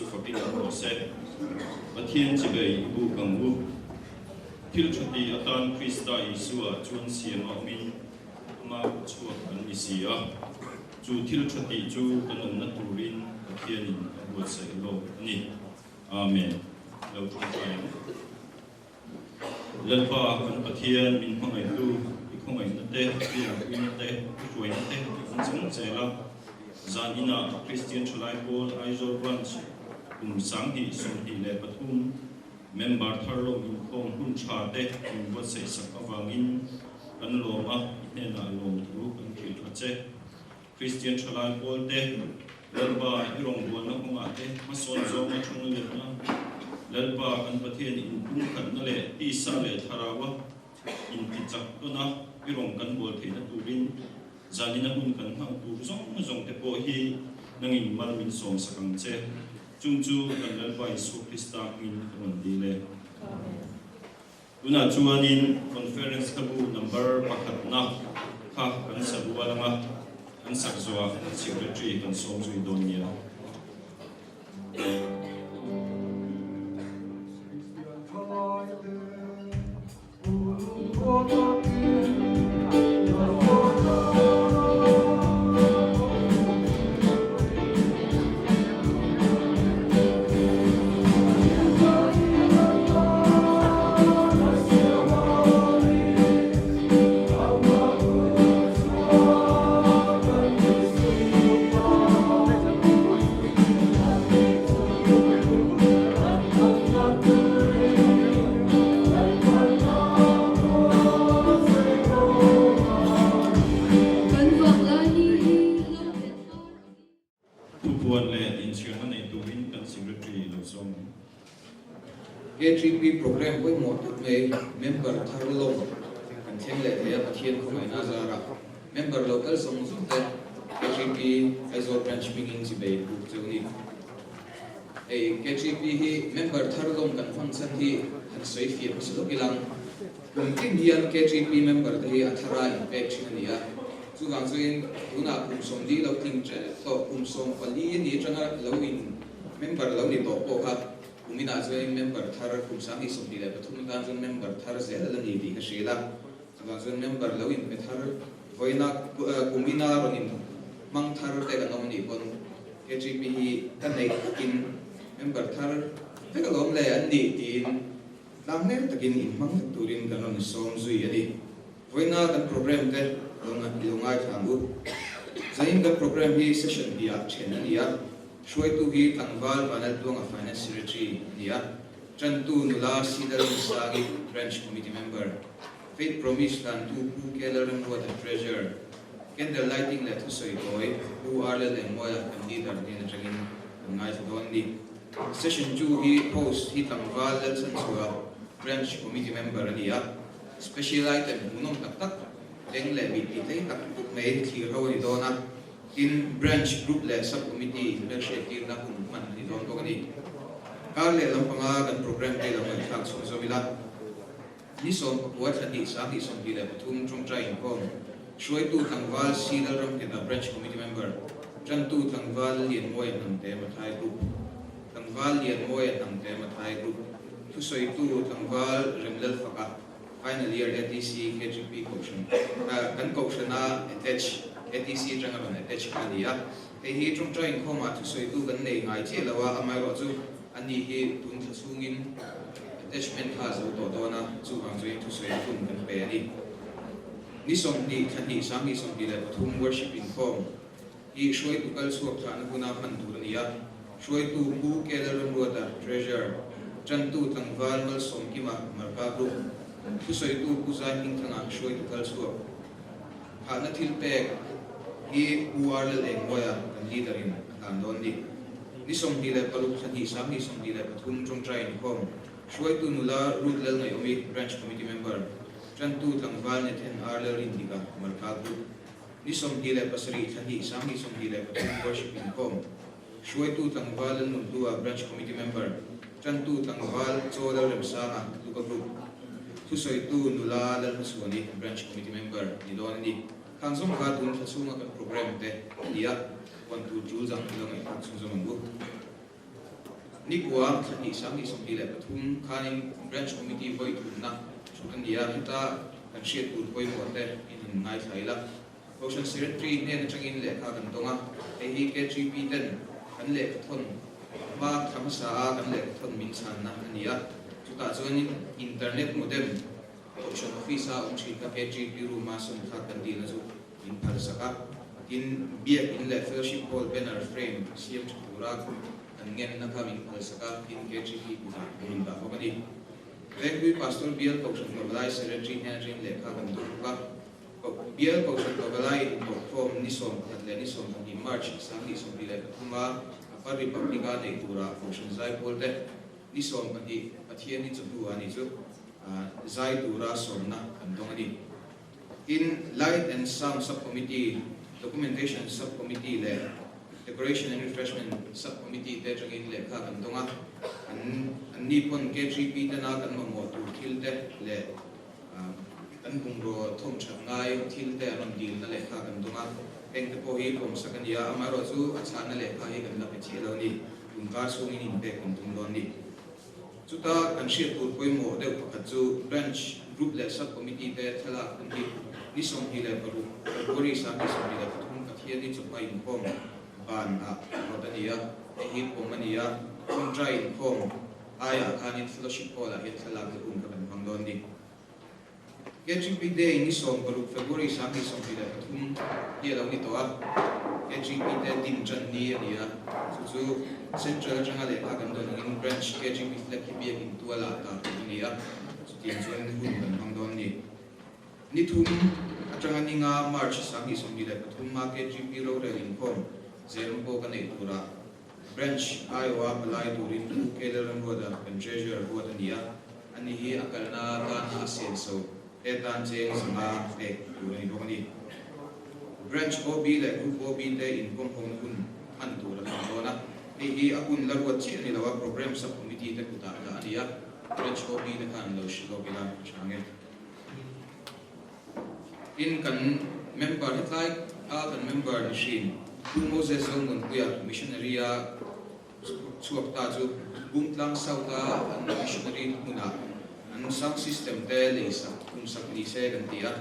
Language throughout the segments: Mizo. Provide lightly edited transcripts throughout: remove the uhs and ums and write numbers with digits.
chu fakin awm rawh se. Pathian chibei i buk ang u. Thil tha ti atan Krista Isua chuan siam a awmin ama khaw chhuak kan ni si a. Chu thil tha tih chu kan awmna turin Pathianin a buatsaih lawk a ni. Amen. Lo tawngtai ang. Lalpa kan Pathian min hmangaihtu i khawngaihna te, i awmpuina te, i hruaina te kan chang zel a. Zan inah Kristian Thalai Pawl Aizawl Branch kum 2023 member thar lawm inkhawm hun tha te min buatsaih sak avangin kan lawm a, i hnenah lawmthu kan hrilh a che. Kristian Thalai Pawl te, Lalpa i rawngbawlna kawngah te hmasawn zawnga thang letna, Lalpa kan Pathian inpumkhatna leh tisa leh thlaraua intichak tawna i rawng kan bawl theihna turin zanina hun kan hmang tur zawng zawng te pawh hi nangin mal min sawm sak ang che. Chung chu kan Lalpa Isua Krista hmingin ka rawn dil e. Tunah chuanin Conference hlabu number pakhatna kha kan sa rual ang a, kan sak zawhah kan Secretary kan sawm zui dawn nia. Thupuan leh inchhirna nei turin kan Secretary lo zawm ang. KTP programme pawimawh tak mai member thar lawm kan thleng leh thei a, Pathian khawngaihna zarah member lo kal zawng zawng te KTP Aizawl Branch hmingin chibei buk cheu ni. Hei KTP hi member thar lawm kan hmang chhan hi han sawi fiah hmasa lawk ilang. Kum tin hian KTP member te hi a thara inpek thin a ni a, chuvang chuin tunah kum 40 lo tling ṭelh tawh kum 14 a ni atanga lo in member lo ni tawh pawh kha kum inah chuanin member thar kum 2023 atan chuan member thar zel a la ni tih ka hrilh a, chuvang chuan member lo inpe thar vawiina kum ina rawn in hmang thar te kan awm a nih pawn KTP hi ka neih takin member thar vek alawm le an nih tiin Tlang hmel takin inhmang vek turin kan rawn sawm zui a ni. Vawiina kan programme te lo lo ngaithla ang u. Zain kan programme hi session hnih-ah then a ni a, hruaitu hi tlangval Vanlaltluanga Finance Secretary a ni a, tantu nula Sidal Musangi Branch Committee Member, Faith Promise hlantu Pu K Lalremruata Treasurer, Candle Lighting leh thusawi tawi Pu R Lalengmawia kan leader hnen atangin kan ngaithla dawn a ni. Session chu hi host hi tlangval Lalchhanchhuah Branch Committee Member a ni a, Special item hmuhnawm tak tak leng leh mit tih tlei tak tak mai thlir ho a ni dawn a, tin Branch Group leh Sub Committee hmelhriattirna hun hman a ni dawn bawk a ni. Kar leh lampanga kan programme te lo ngaihthlak chhung zawm ila, ni 19 thla hnih 2023 tawngtai inkhawm hruaitu tlangval C Lalramngeta Branch Committee Member, Tantu tlangval Lianmawia Hnamte Mathai Group, Tlangval Lianmawia Hnamte Mathai Group, Thusawitu tlangval Remlalfaka, Final Year ATC KGP Kohhran, kan Kohhrana attach, ATC atanga rawn attach kha a ni a. Hei hi tawngtai inkhawmah thusawitu kan nei ngai chiah lo a, amaherawhchu ani hi tun thla chhungin attachment kha a zo tawh dawn a, chuvang chuin thusawi hun kan pe a ni. Ni 20 thla hnih 2023 worship inkhawm hi hruaitu kal chhuak thlahna huna hman tur a ni a, hruaitu Pu K Lalramruata, Treasurer, Tantu Tlangval Malsawmkima, Marka Group, thusawitu Pu Zai Hmingthanga, hruaitu kal chhuak thlahna thil pek hi Pu R Lalengmawia kan leader in a hlan dawn a ni. Ni 26 thla hnih 2023 tawngtai inkhawm hruaitu nula Ruth Lalngaihawmi, Branch Committee Member, Tantu tlangval Nathan R Lalrindika, Marka Group, ni 27 thla hnih 2023 Worship inkhawm, hruaitu tlangval Lalnunhlua, Branch Committee Member, Tantu tlangval Chaw Lalremsanga, Luka Group, thusawitu nula Lalhmachhuani, Branch Committee Member ni dawn a ni. Khang zawng kha tun thla chhunga kan programme te a ni a, huan tur tul dang i lo ngaihthlak chhunzawm ang u. Nikua thla hnih 2023 khanin Branch Committee vawi thumna thut a ni a, heta kan hriat tur pawimawh te in han ngaithla ila. Kohhran Secretary hnen atangin lehkha kan dawng a, hei hi KGP ten kan lehkhathawn hma thla hmasa a kan lehkhathawn min chhanna a ni a, chutah chuanin Internet modem Kohhran Office a awm thin kha KGP room a sawn thlak kan dilna chu min phalsak a, tin Biak In leh Fellowship Hall banner frame siam tha tura kan ngenna kha min phalsak a, tin KGP kutah min dah bawk a ni. Vengpui Pastor Bial Kohhran Pavalai Secretary hnen atangin lehkha kan dawng bawk a. Bial Kohhran Pavalai inhlawhkhawm ni 11 leh ni 12 March 2023 a Upper Republic-a neih turah Kohhran Zaipawl te ni 12 Pathianni chawhnu ah ni chu zai tura sawmna kan dawng a ni. Tin, Light and Sound Sub-Committee, Documentation Sub-Committee leh Decoration and Refreshment Sub-Committee te atangin lehkha kan dawng a, an anni pawn KGP tena kan mamawh tur thil te leh Kan bungraw thawm that ngai thil te an rawn dilna lehkha kan dawng a, heng te pawh hi pawmsak a ni a, amaherawhchu a chhahna lehkha hi kan la pe chiah lo a ni, tunkar chhungin inpek kan tum dawn a ni. Chuta kan hriat tur pawimawh deuh pakhat chu Branch, Group leh Sub Committee te thlalak hun hi ni 26 February 2023 Pathianni chawhma inkhawm ban ah rawt a ni a, hei hi pawm a ni a, Tawngtai inkhawm Aiah khanin Fellowship Hall-ah hian thlalak na hun kha kan hmang dawn ni. KGP Day ni 16 February 2023 hi a lo ni tawh a, KGP te din tan ni a ni a, chu chu Central atanga lehkha kan dawn angin Branch KGP flag hi biakin tualah tar tur a ni a, chutiang chuan hun kan hmang dawn ni. Ni thum atanga ni nga March 2023 a KGP rorel inkhawm zel pawh ka neih turah Branch aiawha palai turin Pu Keler Ramruata kan Treasurer ruat a ni a, ani hi a kalna atana a senso te tan cheng 500 pek tur a ni bawk a ni. Branch OB leh Group OB te inkawmhawmna hun hman tur a tam dawn a, hei hi a hun la ruat chiah a ni lo a, Programme Sub-Committee te kutah dah a ni a, Branch OB te khan lo hrilh lawk ila a tha ang e. Tin, kan member hetlai a kan member ni hrin Pu Moses Zomuanpuia missionary a chhuak ta chu Bumtlang South a an missionary hmunah an sound system te lei sak kum sak ni se kan ti a,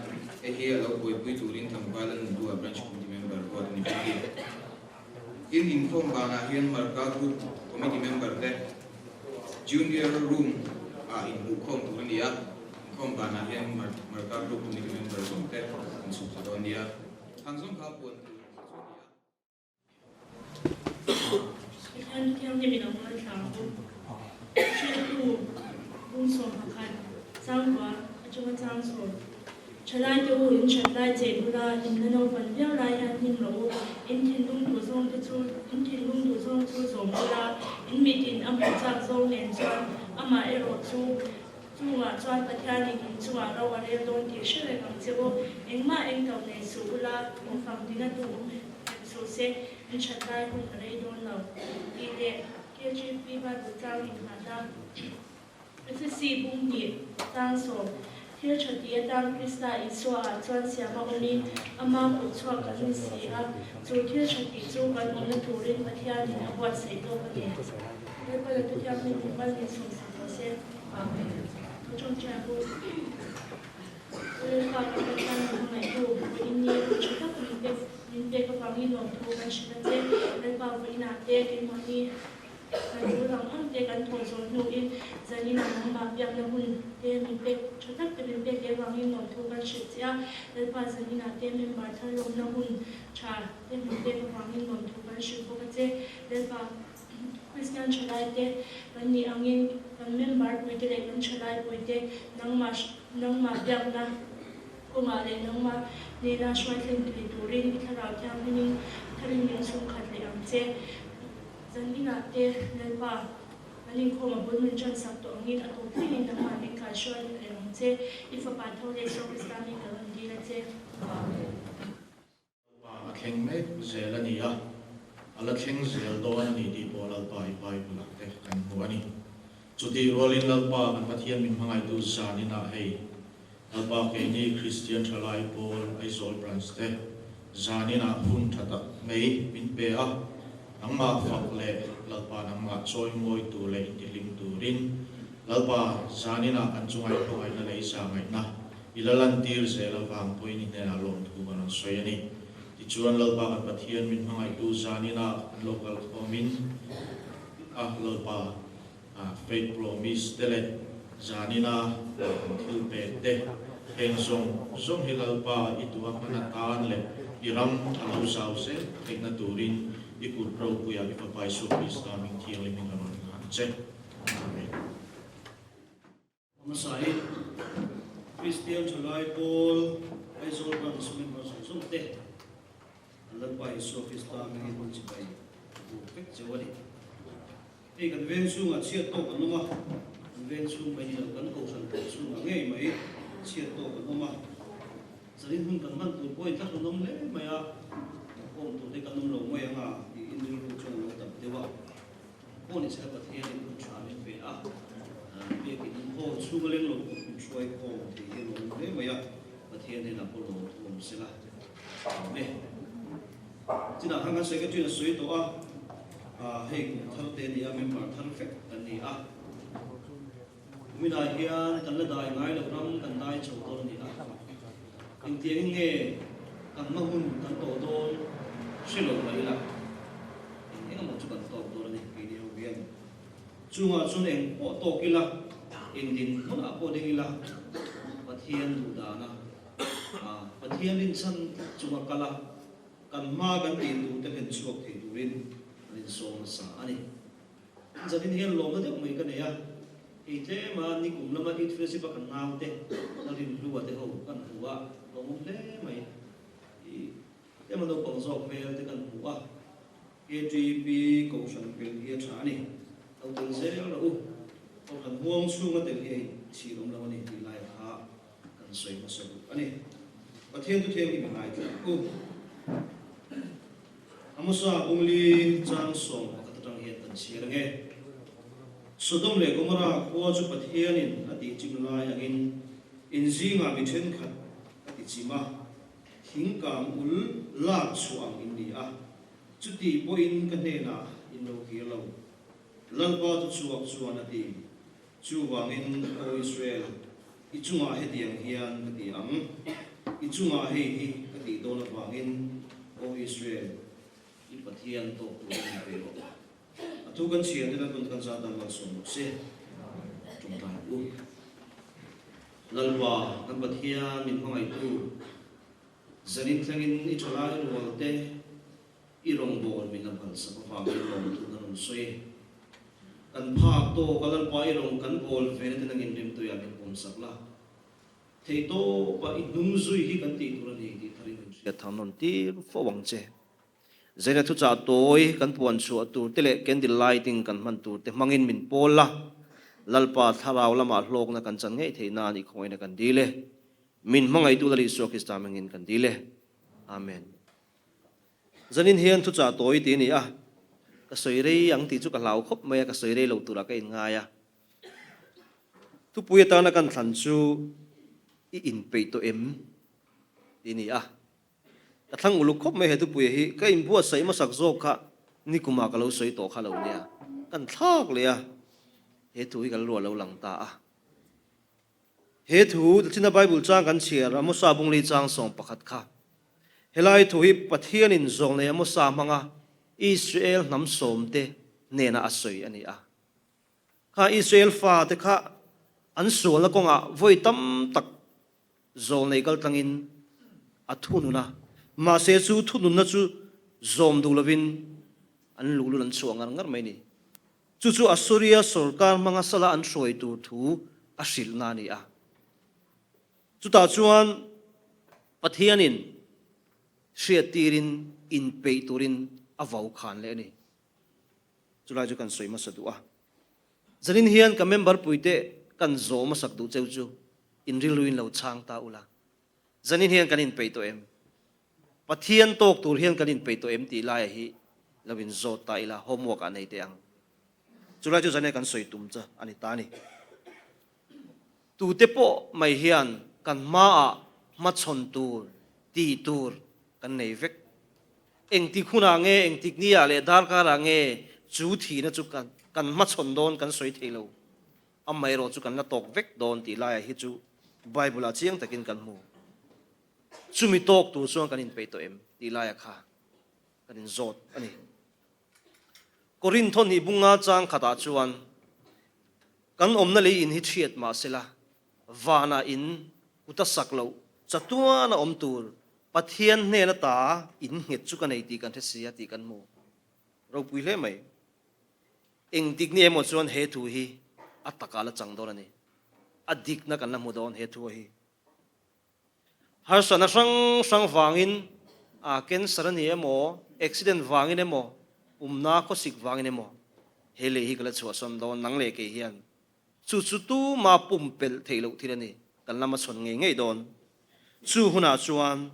hei hi a lo buaipui turin tlangval a nuntu a branch committee member ruat a ni bawk hi. Tin, inkhawm banah hian Marka Group committee member te Junior Room ah inhmuhkhawm tur a ni a, inkhawm banah hian Marka Group committee member zawng te an chhuk thla dawn nia. Thang zawng kha puan tur chu a ni a. Pathian Thianghlim in a ngaithla ang u. Hriltu bung 11 chang kua atanga chang 10. Thalai te u, in that lai chen ula, in la naupan viau lai hian hnim rawh u. In thinlung duh zawng te chu, in thinlung duh zawng chu zawm ula, in mitin a hmuh chak zawng nen chuan amah erawh chu chungah chuan Pathianin in chungah ro a rel dawn tih hre reng ang che u. Engmah engto nei suh ula, in fang tina tu awm hek suh se, in that lai hun a rei dawn lo tih leh KGP Bible tlang inngahna. Efesi bung hnih tang 10, Thil tha ti atan Krista Isua ah chuan siam a awmin ama kut chhuak kan ni si a, chu thil tha tih chu kan awmna turin Pathianin a buatsaih tawk a ni. Lalpa Latu Thianghlim in mal min sawmsak rawh se. Amen. Ka tawngtai bu. U Lalpa kan Pathian min hmangaihtu, vawiin ni hun tha tak min pek min pek avangin lawmthu kan hrilh a che. Lalpa vawiinah te keimahni Kan tul ang ang te kan thawh zawh hnuin zanin ah nangmah biakna hun te min pek tha tak te min pek leh vangin nuamthu kan hrilh che a, Lalpa zanin ah te member thar lawmna hun tha te min pek avangin nuamthu kan hrilh bawk a che. Lalpa Kristian thalai te kan nih angin kan member puite leh kan thalai puite nangmah nangmah biakna kawngah leh nangmah hnena hruai thleng thei turin i thlarau thianghlimin tharin min chhungkhat leh ang che. Zan inah te Lalpa kan inkhawm a bul min ṭan sak tawh angin a tawp thlengin nangmah min kaihruai leh ang che. I fapa tho leh Isua Krista mi ka rawn dil a che. Amen. Lalpa a thleng mek zel a ni a, a la thleng zel dawn a ni tih pawh Lalpa i Bible ah te kan hmu a ni. Chutih rualin Lalpa kan Pathian min hmangaihtu zan inah hei Lalpa keini Kristian Thalai Pawl Aizawl Branch te zaninah hun tha tak mai min pe a. Nangmah fak leh Lalpa nangmah chawi mawi tur leh intihlim turin Lalpa zaninah kan chunga i hmangaihna leh i zahngaihna i la lantir zel avang pawhin i hnenah lawmthu kan rawn sawi a ni. Tichuan Lalpa kan Pathian min hmangaihtu zaninah kan lo kal khawmin a Lalpa Faith Promise te leh zanina kan thil pek te heng zawng zawng hi Lalpa i duha hman atan leh i ram a lo zau zel theihna turin i kut ropuiah i Fapa Isua Krista hming thianghlim in ka rawn hlan che. Amen. Hmasai Kristian Thalai Pawl Aizawl Branch member zawng zawng te an Lalpa Isua Krista hmingin hun chibai a buk vek cheu a ni. Hei kan veng chhungah chhiat tawk an awm a, kan veng chhung mai ni lo kan kohhran pawh chhungah ngei mai chhiat tawk an awm a. Zanin hun kan hman tur pawhin thlahrun awm hle mai a, awm tur te kan awm lo mai ang a tiin rilru chuan a lo dap deuh a. Pawh ni se Pathianin hun tha min pe a, biakin in hall chhunga leng lo pawh min hruai khawm thei hi a lawm hle mai a, Pathian hnenah pawh lawm thu awm sela a awm e. Chinah khan kan secretary in a sawi tawh a, hei kum thar te a ni a, member thar vek kan ni a, kuminah hian kan la dai ngai lo ram kan dai chho dawn a ni a, engtiangin nge kan hma hun kan tawh dawn hre lo mah ila, Eng eng emaw chu kan tawk dawn a ni keini ho hian. Chungah chuan eng pawh tawk ila, eng dinhmunah pawh ding ila, Pathian duh dana Pathian rinchhan tlat chunga kal a, kan hma kan tih tur te hlen chhuak thei turin kan insawm nasa a ni. Zanin hian lawmna deuh mai ka nei a, hei tlema nikum lama Youth Fellowship a kan naute, Lalrinhlua te ho kan hmu a, lawmawm hle mai. Tlema naupang zawk hmel te kan hmu a, KTP Kohhran pel hi a tha a ni. Lo tel zel rawh u. Kohhran huang chhunga tel hi a inchhir awm lo a ni tih lai kha kan sawi hmasa duh a ni. Pathian thuthiang hi mi ngaithla u. Amosa Bungli chang 11 atang hian kan chhiar ange. Sodom leh Gomorrah khua chu Pathianin a tihchim lai angin in zingah mi thenkhat a tichim a. Thingkang ul lak chhuah ang in ni a, chuti pawhin ka hnenah in lo kir lo. Lalpa chu chhuak chuan a ti, Chuvangin, Aw Israel, i chungah hetiang hian ka ti ang, i chungah hei hi ka tih dawn avangin, Aw Israel, i Pathian tawk turin min pe rawh. A thu kan chhiar te Lalpan kan zat dan malsawm rawh se. Tawngtai u. Lalpa, kan Pathian min hmangaihtu, zanin thlengin i thalai rual te i rawngbâwl min la phalsak avangin lawmthu kan rawn sawi. Kan phak tawk a Lalpa i rawng kan bawl ve na te nangin rimtuiah min pawmsak la. Theihtawpa i hnung zui hi kan tih tur a ni tih tharin min hriat tham rawn tir fo ang che. Zaina thuchah tawi kan puan chhuah tur te leh candle lighting kan hman tur te hmangin min pawl la, Lalpa thlarau lamah hlawkna kan chan ngei theih nan i khawngaihna kan dil e. Min hmangaihtu Lal Isua Krista hmingin kan dil e. Amen. Zanin hian thuchah tawi ti a ni a, ka sawi rei ang tih chu ka hlau khawp mai a, ka sawi rei lo turah ka inngai a. Thupui atana kan thlan chu i inpeih tawh em? ti a ni a. Ka thlang uluk khawp mai he thupuia hi, ka inbuatsaih hmasak zawk kha nikumah ka lo sawi tawh kha lo nia, kan thlak leh a, he thu hi kan ruah lo lang ta a. He thu China Bible chang kan chhiar Amosa Bungli chang 11 kha, helai thu hi Pathianin zawlnei Amosa hmanga Israel hnam sawmte hnena a sawi a ni a. Kha Israel fate kha an sualna kawngah vawi tam tak zawlnei kal tlangin a thunun a, mahse chu thununna chu zawm duh lovin an luhlul an chhuah ngar ngar mai a ni. Chu chu Assuria sawrkar hmanga sala an hruai tur thu a hrilhna a ni a. Chutah chuan Pathianin hriattirin inpeih turin a vau khan leh a ni. Chulai chu kan sawi hmasa duh a. Zanin hian ka member puite kan zawh hmasak duh cheu chu in rilruin lo chhang ta ula. Zanin hian kan inpeih tawh em? Pathian tawk tur hian kan inpeih tawh em tih laia hi lo in zawt ta ila, homework ah nei teh ang. Chulai chu zanin kan sawi tum chu a ni ta a ni. Tute pawh mai hian kan hmaah hmachhawn tur, tih tur kan nei vek. Engtik hunah nge, engtik niah leh darkarah nge chu thihna chu kan kan hmachhawn dawn kan sawi thei lo. Amaherawh chu kan la tawk vek dawn tih laiah hi chu Bible-ah chiang takin kan hmu. Chumi tawk tur chuan kan inpeih tawh em tih laiah kha kan inzawt a ni. Korinth hnih bunga chang khatah chuan kan awmna lei in hi chhiat mah sela vanah in kuta sak loh chatuan a awm tur Pathian hnen ata in nghet chu ka nei tih kan hre si a tih kan hmu ropui hle mai. Engtik ni emaw chuan he thu hi a takah la chang dawn a ni. A dikna kan la hmu dawn he thu hi. Harsatna hrang hrang vangin a cancer a ni emaw, accident vangin emaw, pumna khawsik vangin emaw he lei hi ka la chhuahsawn dawn nang leh kei hian. Chu chu tuma pumpelh theih loh thil a ni. Kan lama chhawn ngei ngei dawn. Chu hunah chuan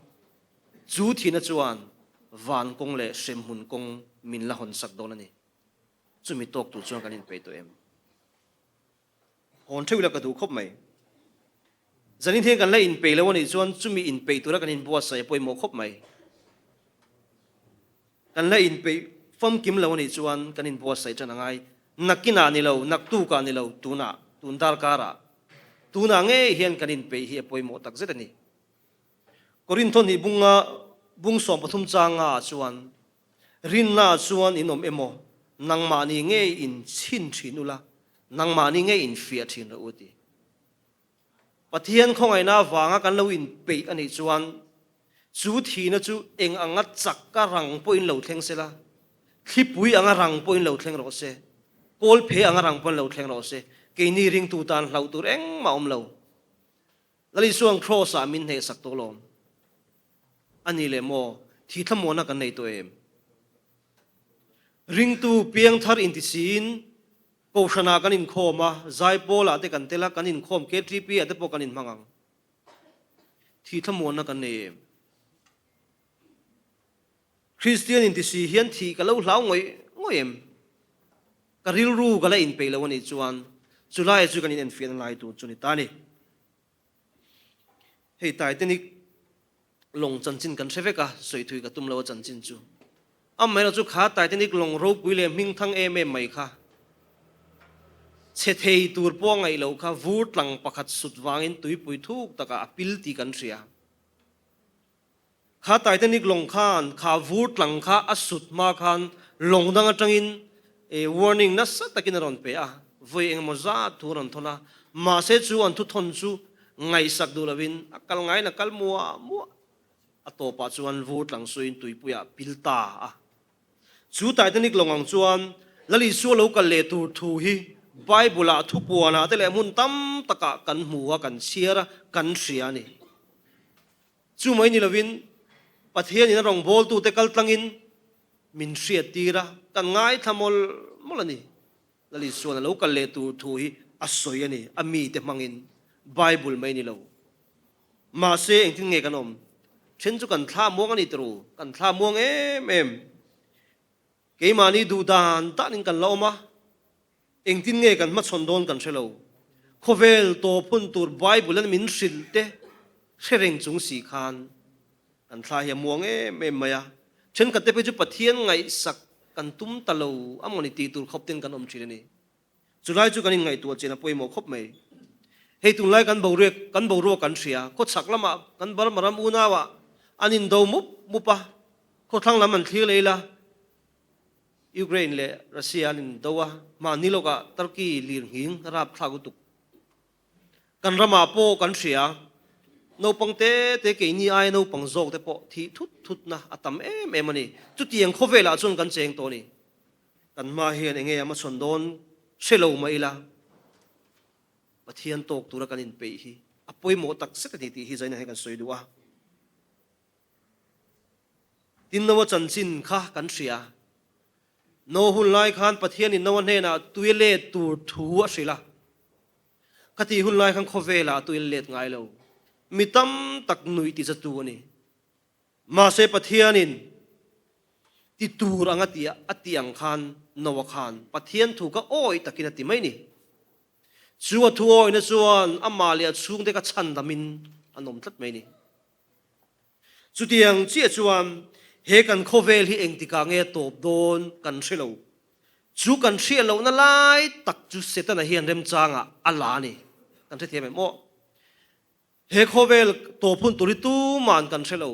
chu thihna chuan van kawng leh hremhmun kawng min la hawnsak dawn a ni. Chumi tawk tur chuan kan inpeih tawh em? Hawn theuh ila ka duh khawp mai. Zanin hian kan la inpeih lo a nih chuan chumi inpeih tura kan inbuatsaih a pawimawh khawp mai. Kan la inpeih famkim lo a nih chuan kan inbuatsaih tan a ngai. Nakinah ni lo, naktukah ni lo, tunah, tun darkarah, tunah ngei hian kan inpeih hi a pawimawh takzet a ni. Korintho hnih bunga bung 13 changa ah chuan, Rinna ah chuan in awm emaw, nangmahni ngei in chhin thin ula, nangmahni ngei in fiah thin rawh u a ti. Pathian khawngaihna avanga kan lo inpeih a nih chuan chu thihna chu eng anga chak ka rang pawhin lo thleng sela, thlipui anga rang pawhin lo thleng rawh se, kawlphe anga rang pawhin lo thleng rawh se, keini ringtu tan hlauh tur engmah awm lo. Lal Isua'n Kraws-ah min hnehsak tawh lawm. A ni leh maw, thi thlamuanna kan nei tawh em? Ringtu piangthar intisiin Kohhranah kan inkhawm a, Zaipawlah te kan tel a, kan inkhawm KTP ah te pawh kan inhmang ang. Thi thlamuanna kan nei em? Kristian intisi hian thih ka lo hlau ngawih ngawih em? Ka rilru ka la inpeih lo a nih chuan chulai chu kan inenfiahna lai tur chu ni ta a ni. Hei Titanic lawng chanchin kan hre vek a, sawi thui ka tum lo a chanchin chu. Amaherawh chu kha Titanic lawng ropui leh hmingthang em em mai kha chhe thei tur pawh a ngaih loh kha vur tlang pakhat sut vangin tuipui thuk takah a pil tih kan hria. Kha Titanic lawng khan kha vur tlang kha a sut hma khan lawng dang atangin warning nasa takin a rawn pe a, vawi engemaw zat thu a rawn thawn a, mahse chu an thuthawn chu ngaihsak duh lovin a kal ngaiin a kal muah muah. A tawpah chuan vur tlang suiin tuipuiah a pil ta a. Chu Titanic lawng ang chuan Lal Isua lo kal leh tur thu hi Bible-ah thupuanah te leh hmun tam takah kan hmu a, kan chhiar a, kan hria a ni. Chu mai ni lovin Pathianin a rawngbawltute kal tlangin min hriattir a, kan ngaithla mawlh mawlh a ni. Lal Isuan a lo kal leh tur thu hi a sawi a ni, a mite hmangin, Bible mai ni lo. Mahse, engtin nge kan awm? Then chu kan thla muang a ni tawh u, kan thla muang em em. Keimahni duh dan danin kan la awm a, engtin nge kan hmachhawn dawn kan hre lo. Khawvel tawp hun tur Bible an min hrilh te hre reng chung si khan kan thla hi a muang em em mai a. Thenkhat te phei chu Pathian ngaihsak kan tum ta lo a mawni tih tur khawp ten kan awm thin a ni. Chulai chu kan inngaihtuah chian a pawimawh khawp mai. Hei tunlai kan boruak kan boruak kan hria, khawchhak lamah kan Burma ram unauah an indo mup mup a, khawthlang lam an thlir leh ila Ukraine leh Russia an indo a, mahni lawkah Turkey lirnghing rapthlak lutuk. Kan ramah pawh kan hria, naupang te te keini aia naupang zawk te pawh thih thut thutna a tam em em a ni. Chutiang khawvelah chuan kan cheng tawh a ni. Kan hma hian enge a hmachhawn dawn hre lo mah ila, Pathian tawk tura kan inpeih hi a pawimawh tak zet a ni tih hi zaina hian kan sawi duh a. Tin, Noa chanchin kha kan hria. Noa hun lai khan Pathianin Noa hnenah tui a let tur thu a hrilh a. Khatih hun lai khan khawvelah tui a let ngai lo. Mi tam tak nuih tizatu a ni. Mahse Pathianin ti tur anga ti a tih ang khan Noah khan Pathian thu kha awi takin a ti mai ni. Chu a thu awina chuan amah leh a chhungte kha chhandamin an awm tlat mai ni. Chutiang chiah chuan He kan khawvel hi engtikah nge a tawp dawn kan hre lo. Chu kan hriat lohna lai tak chu Setana hian remchangah a la a ni. Kan hrethiam em aw? He khawvel tawp hun tur hi tuma'n kan hre lo.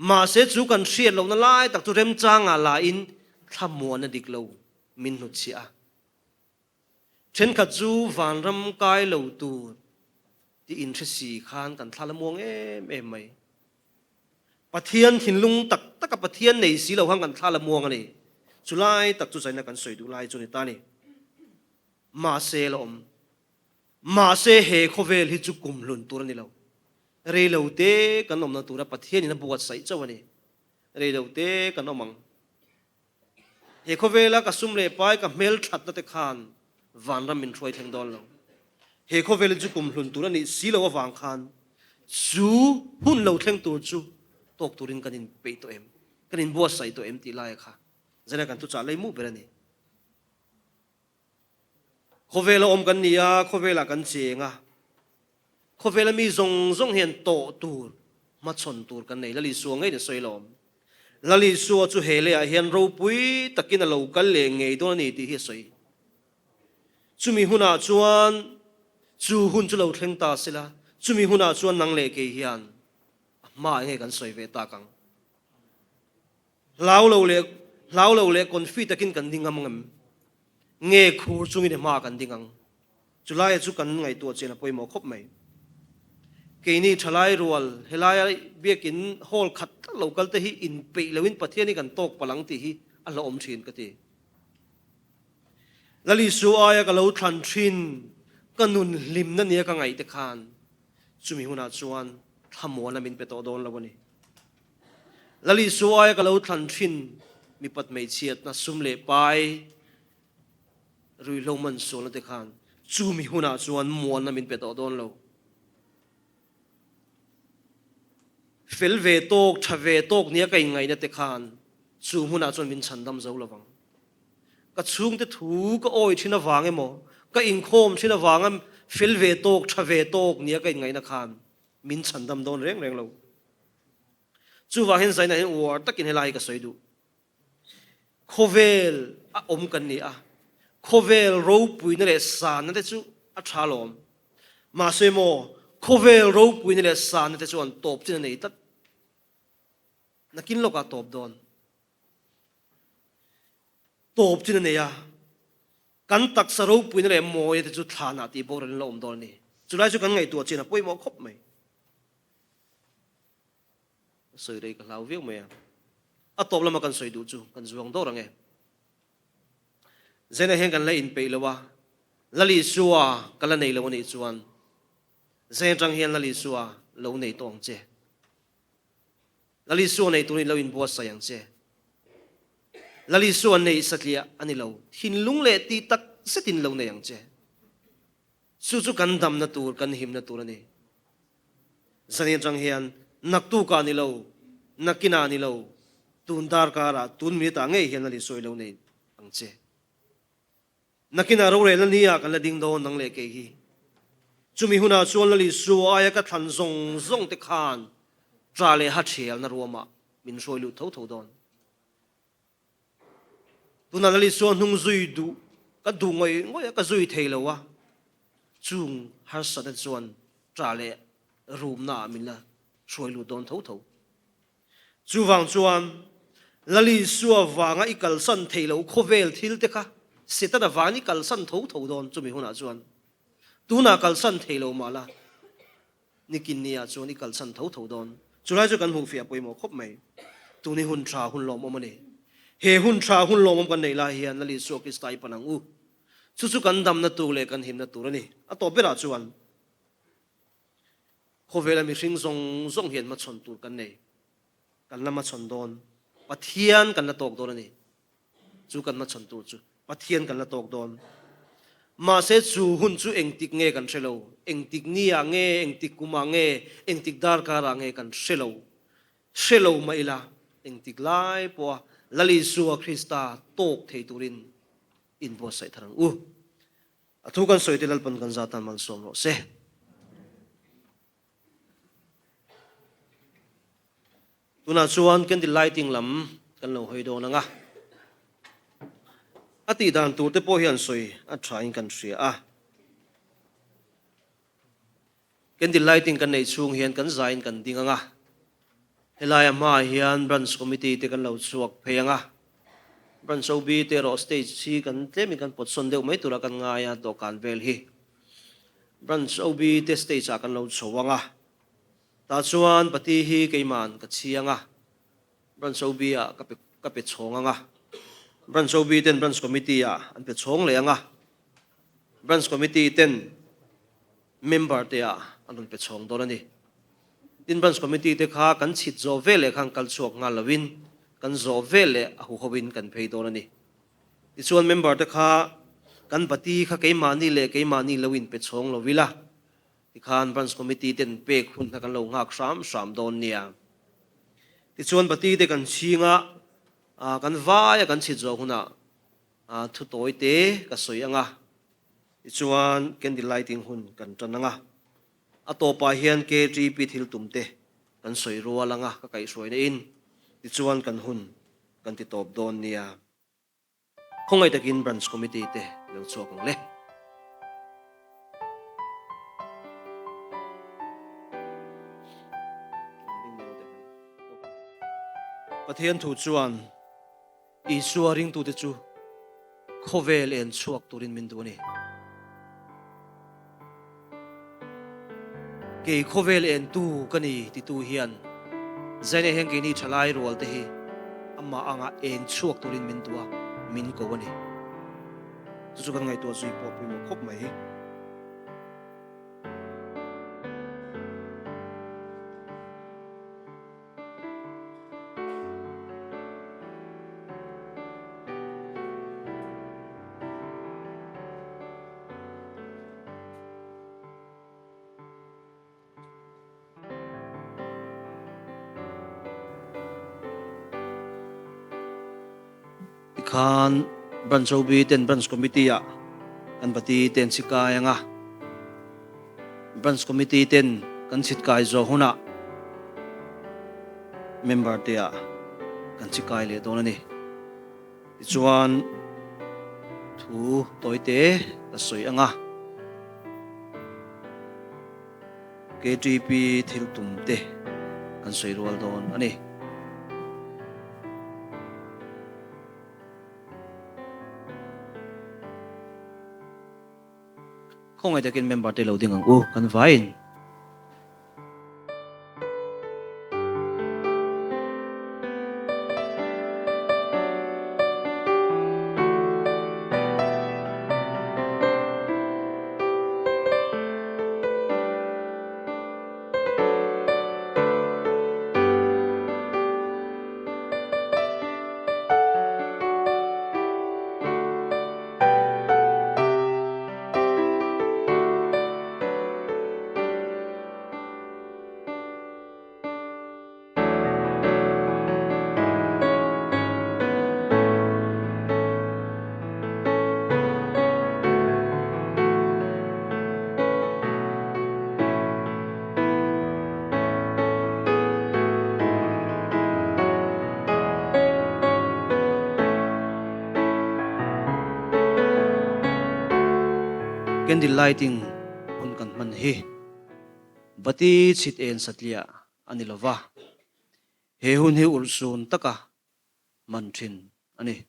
Mahse chu kan hriat lohna lai tak chu remchangah la in thlamuan a dik lo min hnutchhiah a. Thenkhat chu vanram kai lo tur tih inhre si khan kan thla la muang em em mai. Pathian thinlung tak taka Pathian nei si lo khan kan thla la muang a ni. Chulai tak chu zaina kan sawi duh lai chu ni ta ni. Mahse la awm. Mahse he khawvel hi chu kum hlun tur a ni lo. Rei lo te kan awmna tura Pathianin a buatsaih chauh a ni. Rei lo te kan awm ang. He khawvela ka sum leh pai ka hmel thatna te khan vanram min hruai thleng dawn lo. He khawvel chu kum hlun tur a nih si lo avang khan chu hun lo thleng tur chu tawk turin kan inpeih tawh em, kan inbuatsaih tawh em tih laia kha zana kan thuchah lei muh ber a ni. Khawvela awm kan ni a, khawvelah kan cheng a. Khawvela mi zawng zawng hian tawh tur, hmachhawn tur kan nei. Lal Isua ngeiin a sawi lawm. Lal Isua chu he leiah hian ropui takin a lo kal leh ngei dawn a ni tih hi a sawi. Chumi hunah chuan chu hun chu lo thleng ta sela, chumi hunah chuan nang leh kei hian a hmaah nge kan sawi ve tak ang. Hlau lo leh hlau lo leh confi takin kan ding ang em? Nge khur chungin i hma kan ding ang? Chulaia chu kan ngaihtuah chian a pawimawh khawp mai. Keini thalai rual helaia biakin hall khat tlat lo kal te hi inpeih loin Pathian hi kan tawk palh ang tih hi a hlauhawm thin ka ti. Lal Isu aia ka lo thlan thin ka nun hlimna nia ka ngaih te khan chumi hunah chuan thlamuana min pe tawh dawn lo a ni. Lal Isu aia ka lo thlan thin mipat hmeichhiatna sum leh pai ruihhlo man sualna te khan chumi hunah chuan muanna min pe tawh dawn lo. Fel ve tawk, tha ve tawk nia ka inngaihna te khan chu hmunah chuan min chhandam zo lovang. Ka chhungte thu ka awi thin avang emaw, ka inkhawm thin avanga fel ve tawk, tha ve tawk nia ka inngaihna khan min chhandam dawn reng reng lo. Chuvang hian zainah hian uar takin helai hi ka sawi duh. Khawvel a awm kan ni a, khawvel ropuina leh sanna te chu a tha lawm. Mahse maw, khawvel ropuina leh sanna te chuan tawp chin a nei tlat. Nakin lawkah tawp dawn. Tawp chin a nei a, Kan taksa ropuina leh mawia te chu thlanah tih boral in la awm dawn a ni. Chulai chu kan ngaihtuah chian a pawimawh khawp mai. Ka sawi rei ka hlau viau mai a. A tawp lama kan sawi duh chu kan zuang dawr ang e. Zena hian kan la inpeih lo a, Lal Isua ka la nei lo a nih chuan Zen atang hian Lal Isua lo nei tawh ang che. Lal Isua nei turin lo inbuatsaih ang che. Lal Isua neih satliah a ni lo, thinlung leh tih tak zetin lo nei ang che. Chu chu kan damna tur, kan himna tur a ni. Zanin atang hian naktukah ni lo, nakinah ni lo, tun darkarah, tun minute-ah ngei hian Lal Isua i lo nei ang che. Nakinah rorelna ni ah kan la ding dawn nang leh kei hi. Chumi hunah chuan Lal Isua aia ka thlan zawng zawng te khan ṭa leh ha ṭhialna ruamah min hruai lut tho tho dawn. Tunah Lal Isua hnung zui duh ka duh ngawih ngawih a, ka zui thei lo a, chung harsatna chuan ṭa leh rumna ah min la hruai lut dawn tho tho. Chuvang chuan, Lal Isua vanga i kalsan thei lo khawvel thil te kha Setana van i kalsan tho tho dawn chumi hunah chuan. Tunah kalsan thei lo mah la, nikin niah chuan i kalsan tho tho dawn. Chulai chu kan hmuhfiah pawimawh khawp mai. Tuni hun tha hun lawmawm a ni. He hun tha hun lawmawm kan neih lai hian Lal Isua Krista i pan ang u. Chu chu kan damna tur leh kan himna tur a ni. A tawp berah chuan. Khawvela mihring zawng zawng hian hmachhawn tur kan nei. Kan la hmachhawn dawn. Pathian kan la tawk dawn a ni. Chu kan hmachhawn tur chu Pathian kan la tawk dawn. Mahse chu hun chu engtik nge kan hre lo. Engtik niah nge, engtik kumah nge, engtik darkarah nge kan hre lo. Hre lo mah ila engtik lai pawha Lal Isua Krista tawk thei turin inbuatsaih thar ang u. A thu kan sawi te Lalpan kan zat tan malsawm rawh se. Tunah chuan candle lighting lam kan lo hawi dawn ang a. A tih dan tur te pawh hian sawi a tha in kan hria a. Candle lighting kan neih chhung hian kan zaiin kan ding ang a. Helaia hmaah hian Branch Committee te kan lo chhuak phei ang a. Branch OB te erawh stage hi kan tlemin kan pawt sawn deuh mai tura kan ngai a, dawhkan vel hi. Branch OB te stage ah kan lo chho ang a. Tah chuan pati hi keiman ka chhiang a, Branch OB ah ka pe ka pe chhawng ang a. Branch OB ten Branch Committee ah an pe chhawng leh ang a. Branch Committee ten Member te ah an rawn pe chhawng dawn a ni. Tin Branch Committee te kha kan chhit zawh ve leh khan kal chhuak nghal lovin kan zawh ve leh a huho in kan phei dawn a ni. Tichuan member te kha kan bati kha keimahni leh keimahni lo in pe chhawng lo ila tikhan Branch Committee ten pek hun kha kan lo nghak hram hram dawn nia. Tichuan bati te kan chhing a, kan vai a kan chhit zawh hunah thu tawi te ka sawi ang a. Tichuan, candle lighting hun kan tan ang a, a tawpah hian KTP thil tum te kan sawi rual ang a, ka kaihhruaina in tichuan kan hun kan ti tawp dawn nia. Khawngaih takin Branch Committee te lo chhuak ang le. Pathian thu chuan. Isua ringtute chu khawvel en chhuak turin min duh a ni. Kei khawvel entu ka ni titu hian Zaina hian keini thalai rual te hi amah anga eng chhuak turin min duh a, min ko a ni. Chu chu kan ngaihtuah zui pawh pawimawh khawp mai. Tikhan Branch OB ten Branch Committee ah kan pati ten chhi kai anga Branch Committee ten kan chhit kai zawh hunah member te ah kan chhi kai leh dawn a ni. Tichuan thu tawi te ka sawi ang a, KTP thil tum te kan sawi rual dawn a ni. Khawngaih takin member te lo ding ang u, kan vaiin. Candle lighting hun kan hman hi bati chhit en satliah a ni lova, he hun hi urhsun taka hman thin a ni.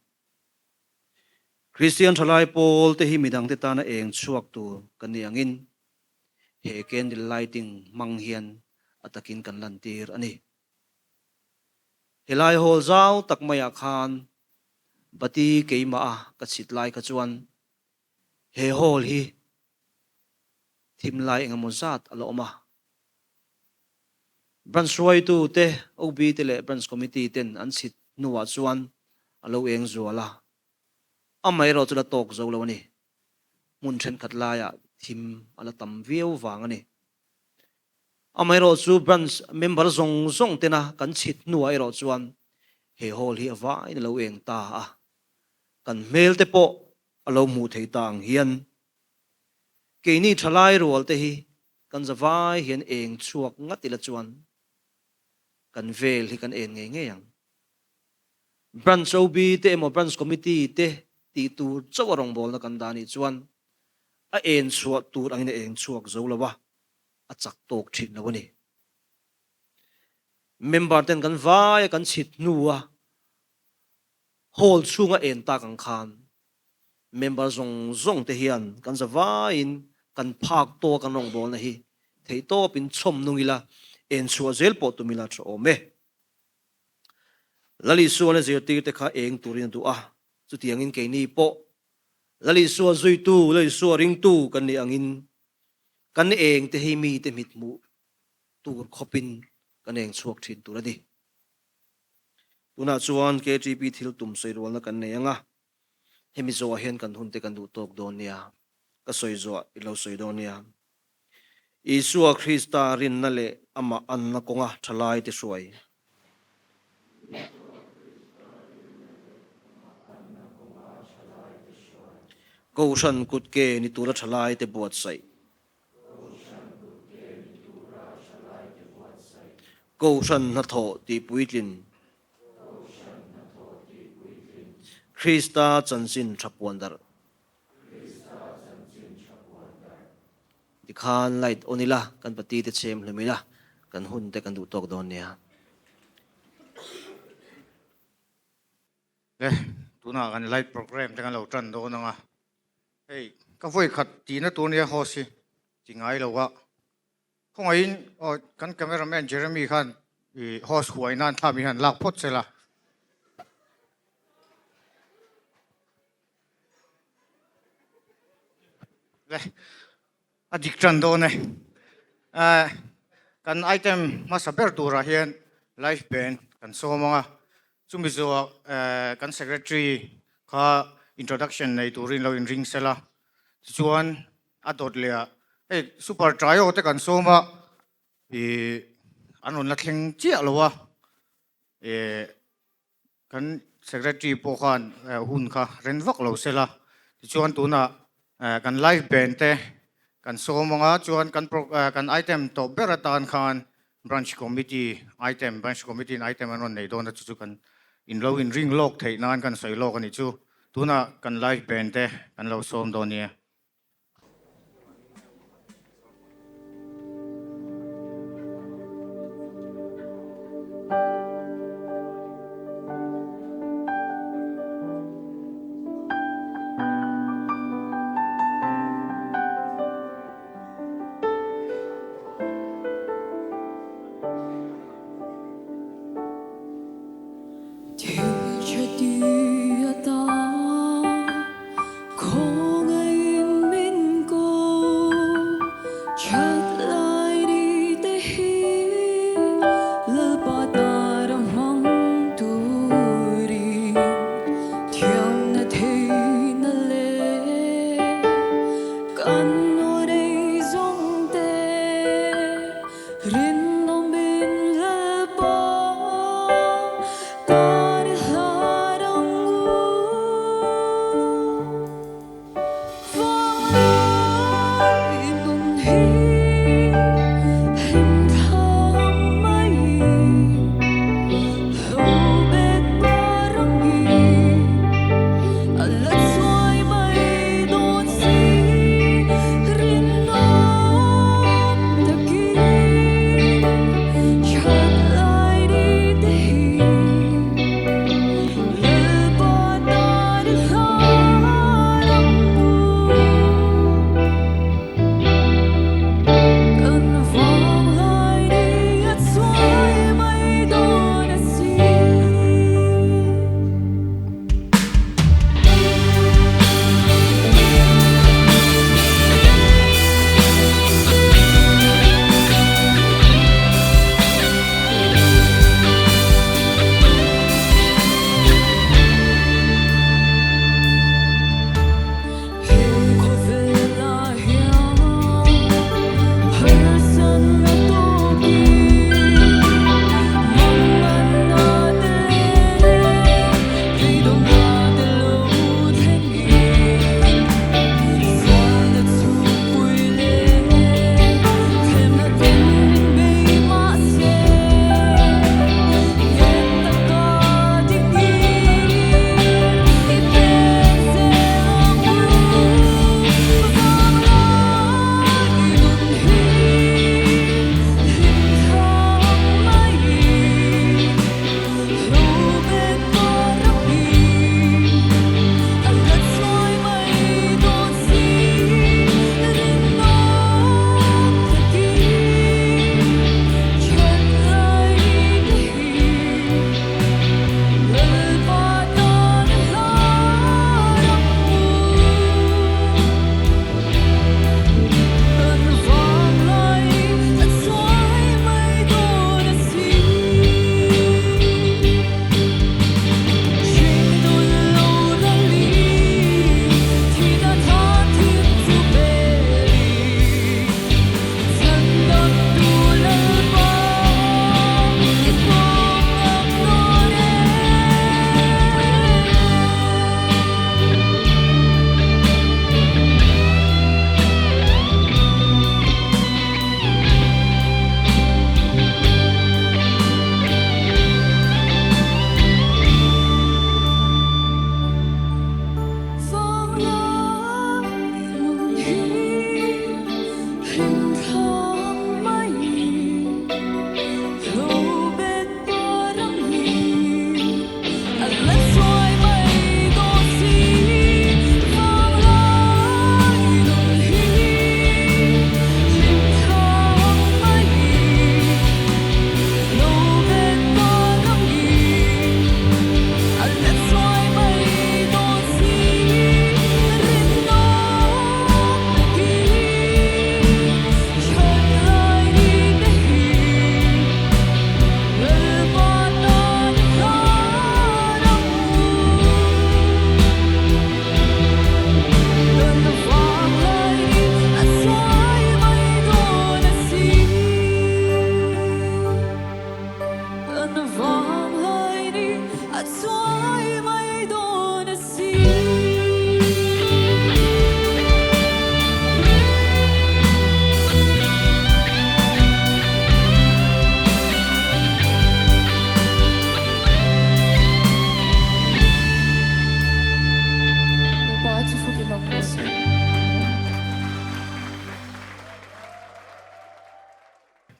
Kristian thalai pawl te hi midangte tana eng chhuak tur kan ni angin he candle lighting hmang hian a takin kan lantir a ni. Helai hall zau tak maiah khan bati keimah a ka chhit lai kha chuan he hall hi thim lai engemaw zat a la awm a. Branch hruaitu te, OB te leh Branch Committee ten an chhit hnuah chuan a lo eng zual a, amaherawh chu la tawk zo lo a ni. Hmun thenkhat laiah thim a la tam viau vang a ni. Amaherawh chu Branch member zawng zawng tena kan chhit hnuah erawh chuan he hall hi a vaiin a lo eng ta a, kan hmel te pawh a lo hmuh theih ta ang hian keini thalai rual te hi kan zavai hian eng chhuak ngat ila chuan. kan vel hi kan en ngei ngei ang. Branch OB te emaw Branch Committee te tih tur chauh a rawngbawlna kan dah anih chuan a en chhuah tur angin a eng chhuak zo lo a, a chak tawk thin lo a ni. Member ten kan vai a kan chhit hnu a hall chhunga en tak ang khan member zawng zawng te hian kan za vaiin kan phak tawk an rawngbawlna hi theihtawpin chhawm nung ila en chhuah zel pawh tum ila tha awm e. Lal Isuan a zirtirte kha eng turin a duh a, chutiangin keini pawh Lal Isua zuitu, Lal Isua ringtu kan nih angin kan engte hi mite mithmuh tur khawpin kan eng chhuak thin tur a ni. Tunah chuan KTP thil tum sawi rualna kan nei ang a, hemi zawhah hian kan hunte kan duh tawk dawn nia, ka sawi zawh i lo sawi dawn nia. Isua Krista rinna leh amah anna kawnga thalaite hruai. Kohhran kutke ni tura thalaite buatsaih. Kohhran hnathawh tih puitlin. Krista chanchin tha puan darh. Tikhan light on ila, kan pati te chhem hlum ila, kan hun te kan duh tawk dawn nia. Le, tunah kan light program te kan lo tan dawn ang a. Hei, ka vawi khat tihna tur nia host hi ti ngai lo a. Khawngaihin aw kan cameraman Jeremy khan i host huai nan thla mi han lak phawt sela. Le, a dik tan dawn e. Eh, kan item hmasa ber turah hian live band kan sawm ang a. Chumi zawh eh kan secretary kha introduction nei turin lo inring sela. Tichuan a dawt leh ah hei super trio te kan sawm a, ih an rawn la thleng chiah lo a. Eh. Kan Secretary pawh khan hun kha ren vak lo sela, tichuan tunah kan live band te kan sawm ang a, chuan kan kan item tawp ber atan khan Branch Committee item, Branch Committee in item an rawn nei dawn a, chu chu kan in lo in ring lawk theih nan kan sawi lawk a nih chu. Tunah kan live band te kan lo sawm dawn nia.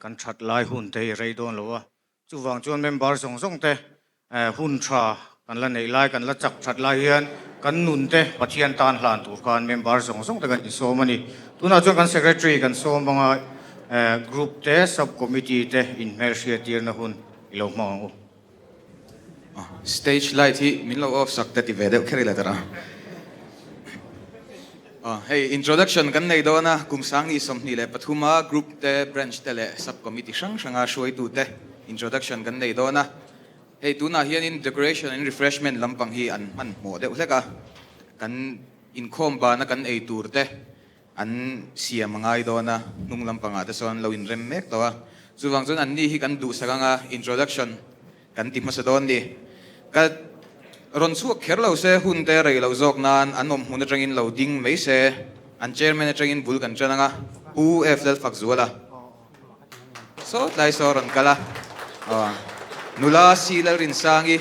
kan that lai hun te hi rei dawn lo a, chuvang chuan member zawng zawng te hun tha kan la neih lai, kan la chak that lai hian kan nun te Pathian tan hlan tur khan member zawng zawng te kan insawm a ni. Tunah chuan kan secretary kan sawm anga group te sub committee te inhmelhriat tirna hun i lo hmang ang u. Stage light hi min lo off sak te ti ve deuh kher ila tara. Hei introduction kan nei dawn a, kum sangni 23 a group te, branch te leh sub committee hrang hranga hruaitu te introduction kan nei dawn a. Hei tunah hianin decoration and refreshment lampang hi an hmanhmawh deuh hlek a, kan inkhawm bana kan ei tur te An siam a ngai dawn a, hnung lampangah te sawn lo inrem mek tawh a. Chuvang chuan anni hi kan duhsak anga introduction kan ti hmasa dawn ni. Ka rawn chhuak kher lo se, hun te rei lo zawk nan an awm hmun atangin lo ding mai se, an chairman atangin bul kan tan anga, Pu F Lalfakzuala saw tlai saw rawn kal a, nula C Lalrinsangi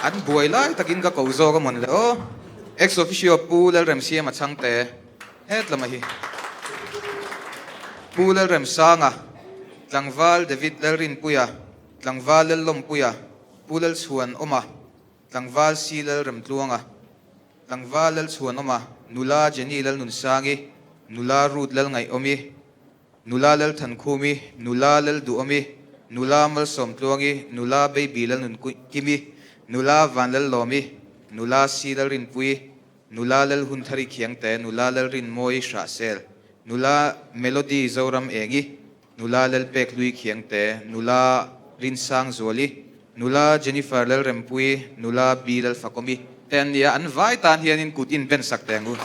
an buai lai takin ka ko zawk a mawn le aw, ex officio Pu Lalremsiama chhangte het lama hi Pu Lalremsanga, Tlangval David Lalrinpuia, Tlangval Lallawmpuia, Pu Lalchhuanawma, Tlangval C Lalremtluanga. Tlangval Lalchhuanawma, Nula Jenny Lalnunsangi, Nula Ruth Lalngaihawmi, Nula Lalthankhumi, Nula Lalduhawmi, Nula Malsawmtluangi, Nula Baby Lalnunkimi, Nula Vanlallawmi, Nula Si Lalrinpuii, Nula Lalhunthari Khiangte, Nula Lalrinmawi Hrahsel, Nula Melody Zoram Engi, Nula Lalpek Hlui Khiangte, Nula Rinsang Zuali, Nula Jennifer Lalrempuii, Nula B Lalfakawmi te an ni a, an vai tan hianin kut in ben sak teh ang u.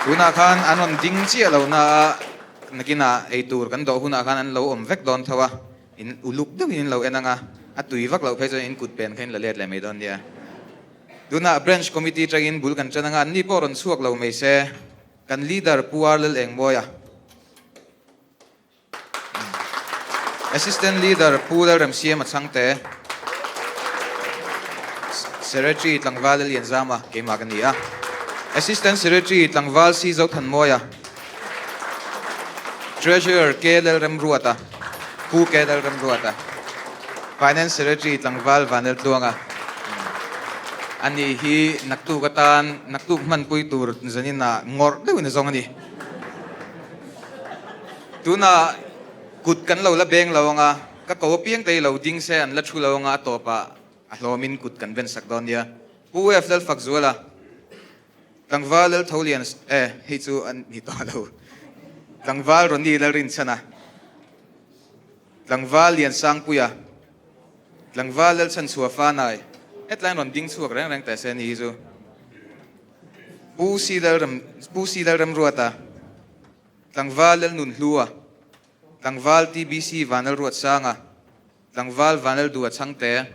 Tunah khan an rawn ding chiah lo na a, nakinah eitur kan dawh hunah khan an lo awm vek dawn tho a, in uluk deuhin in lo en ang a, a tui vak loh phei chuan in kut pen kha in la let leh mai dawn nia. Tunah Branch Committee tangin bul kan ṭan ang a, anni pawh rawn chhuak lo mai se. Kan leader Pu Ar Lalengmawia, Assistant Leader Pu Lalremsiama Chhangte, Secretary Tlangval Lallianzama keimah ka ni a, Assistant Secretary Tlangval Si Zothanmawia, Treasurer K Lalremruata, Pu K Lalremruata, Finance Secretary Tlangval Vanlaltluanga. Ani hi naktuk atan naktuk hmanpui tur zaninah ngawrh deuhin a zawng a ni. Tunah kut kan lo la beng lo anga, ka ko apiang te hi lo ding se an la thu lo anga a tawpah a hlawmin kut kan ven sak dawn nia. Pu F Lalfakzuala, Tlangval Laltholian e hei chu a ni tawh lo. Tlangval Ronnie Lalrinchhana, Tlangval Liansangpuia, Tlangval Lalchhanchhuah Fanai, hetlaiin rawn ding chhuak reng reng teh se ni hi chu. Pu Si Lalrem, Pu Si Lalremruata, Tlangval Lalnunhlua, Tlangval TBC Vanlalruatsanga, Tlangval Vanlalduha Chhangte,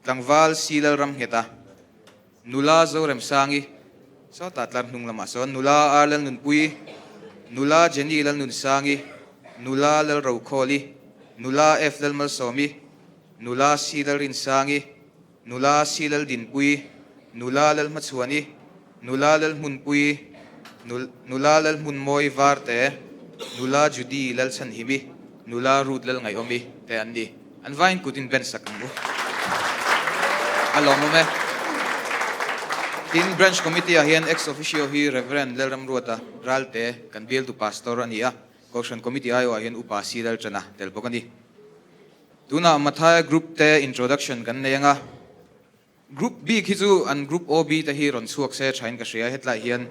Tlangval Si Lalramngheta, Nula Zoremsangi, sawtah tlar hnung lamah sawn Nula Ar Lalnunpuii, Nula Jenny Lalnunsangi, Nula Lalrokhawli, Nula F Lalmalsawmi, Nula C Lalrinsangi, Nula C Laldinpuii, Nula Lalhmachhuani, Nula Lalhmunpuii, Nula Lalhmunmawi Varte, Nula Judy Lalchhanhimi, Nula Ruth Lalngaihawmi te an ni. An vain kut in ben sak ang u. A lawmawm e. Tin, Branch Committee ah hian ex officio hi Rev. Lalramruata Ralte kan bialtu Pastor a ni a, Kohhran Committee aiawh ah hian Upa C. Lalṭana tel bawk a ni. Tunah Mathaia Group te introduction kan nei ang a. Group bik hi chu an Group OB te hi rawn chhuak se thain ka hria, hetlai hian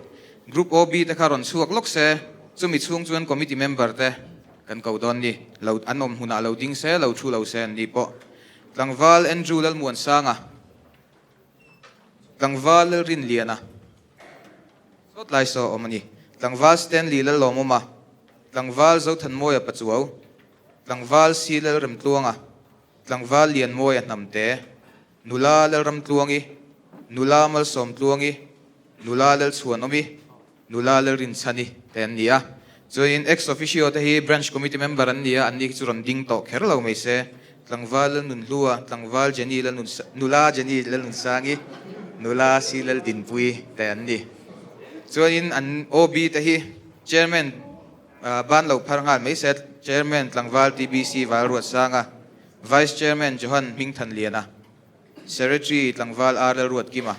Group OB te kha rawn chhuak lawk se, chumi chhung chuan Committee member te kan ko dawn ni, lo an awm hmunah lo ding se, lo thu lo se an ni pawh. Tlangval Andrew Lalmuansanga, Tlangval Lalrinliana, sawtlai saw awm a ni, Tlangval Stanley Lalawmawma, Tlangval Zothanmawia Pachuau, Tlangval C Lalremtluanga, Tlangval Lianmawia Hnamte, Nula Lalramtluangi, Nula Malsawmtluangi, Nula Lalchhuanawmi, Nula Lalrinchhani te an ni a. Chuanin ex officio te hi Branch Committee member an ni a, anni khi chu rawn ding tawh kher lo mai se. Tlangval Lalnunhlua, Tlangval Jenny Lalnun, Nula Jenny Lalnunsangi, Nula Si Laldinpuii te an ni. Chuanin an OB te hi Chairman ban lo phar nghal mai se, Chairman Tlangval TBC Valruatsanga, Vice Chairman Johan Hmingthanliana, Secretary Tlangval R Lalruatkima,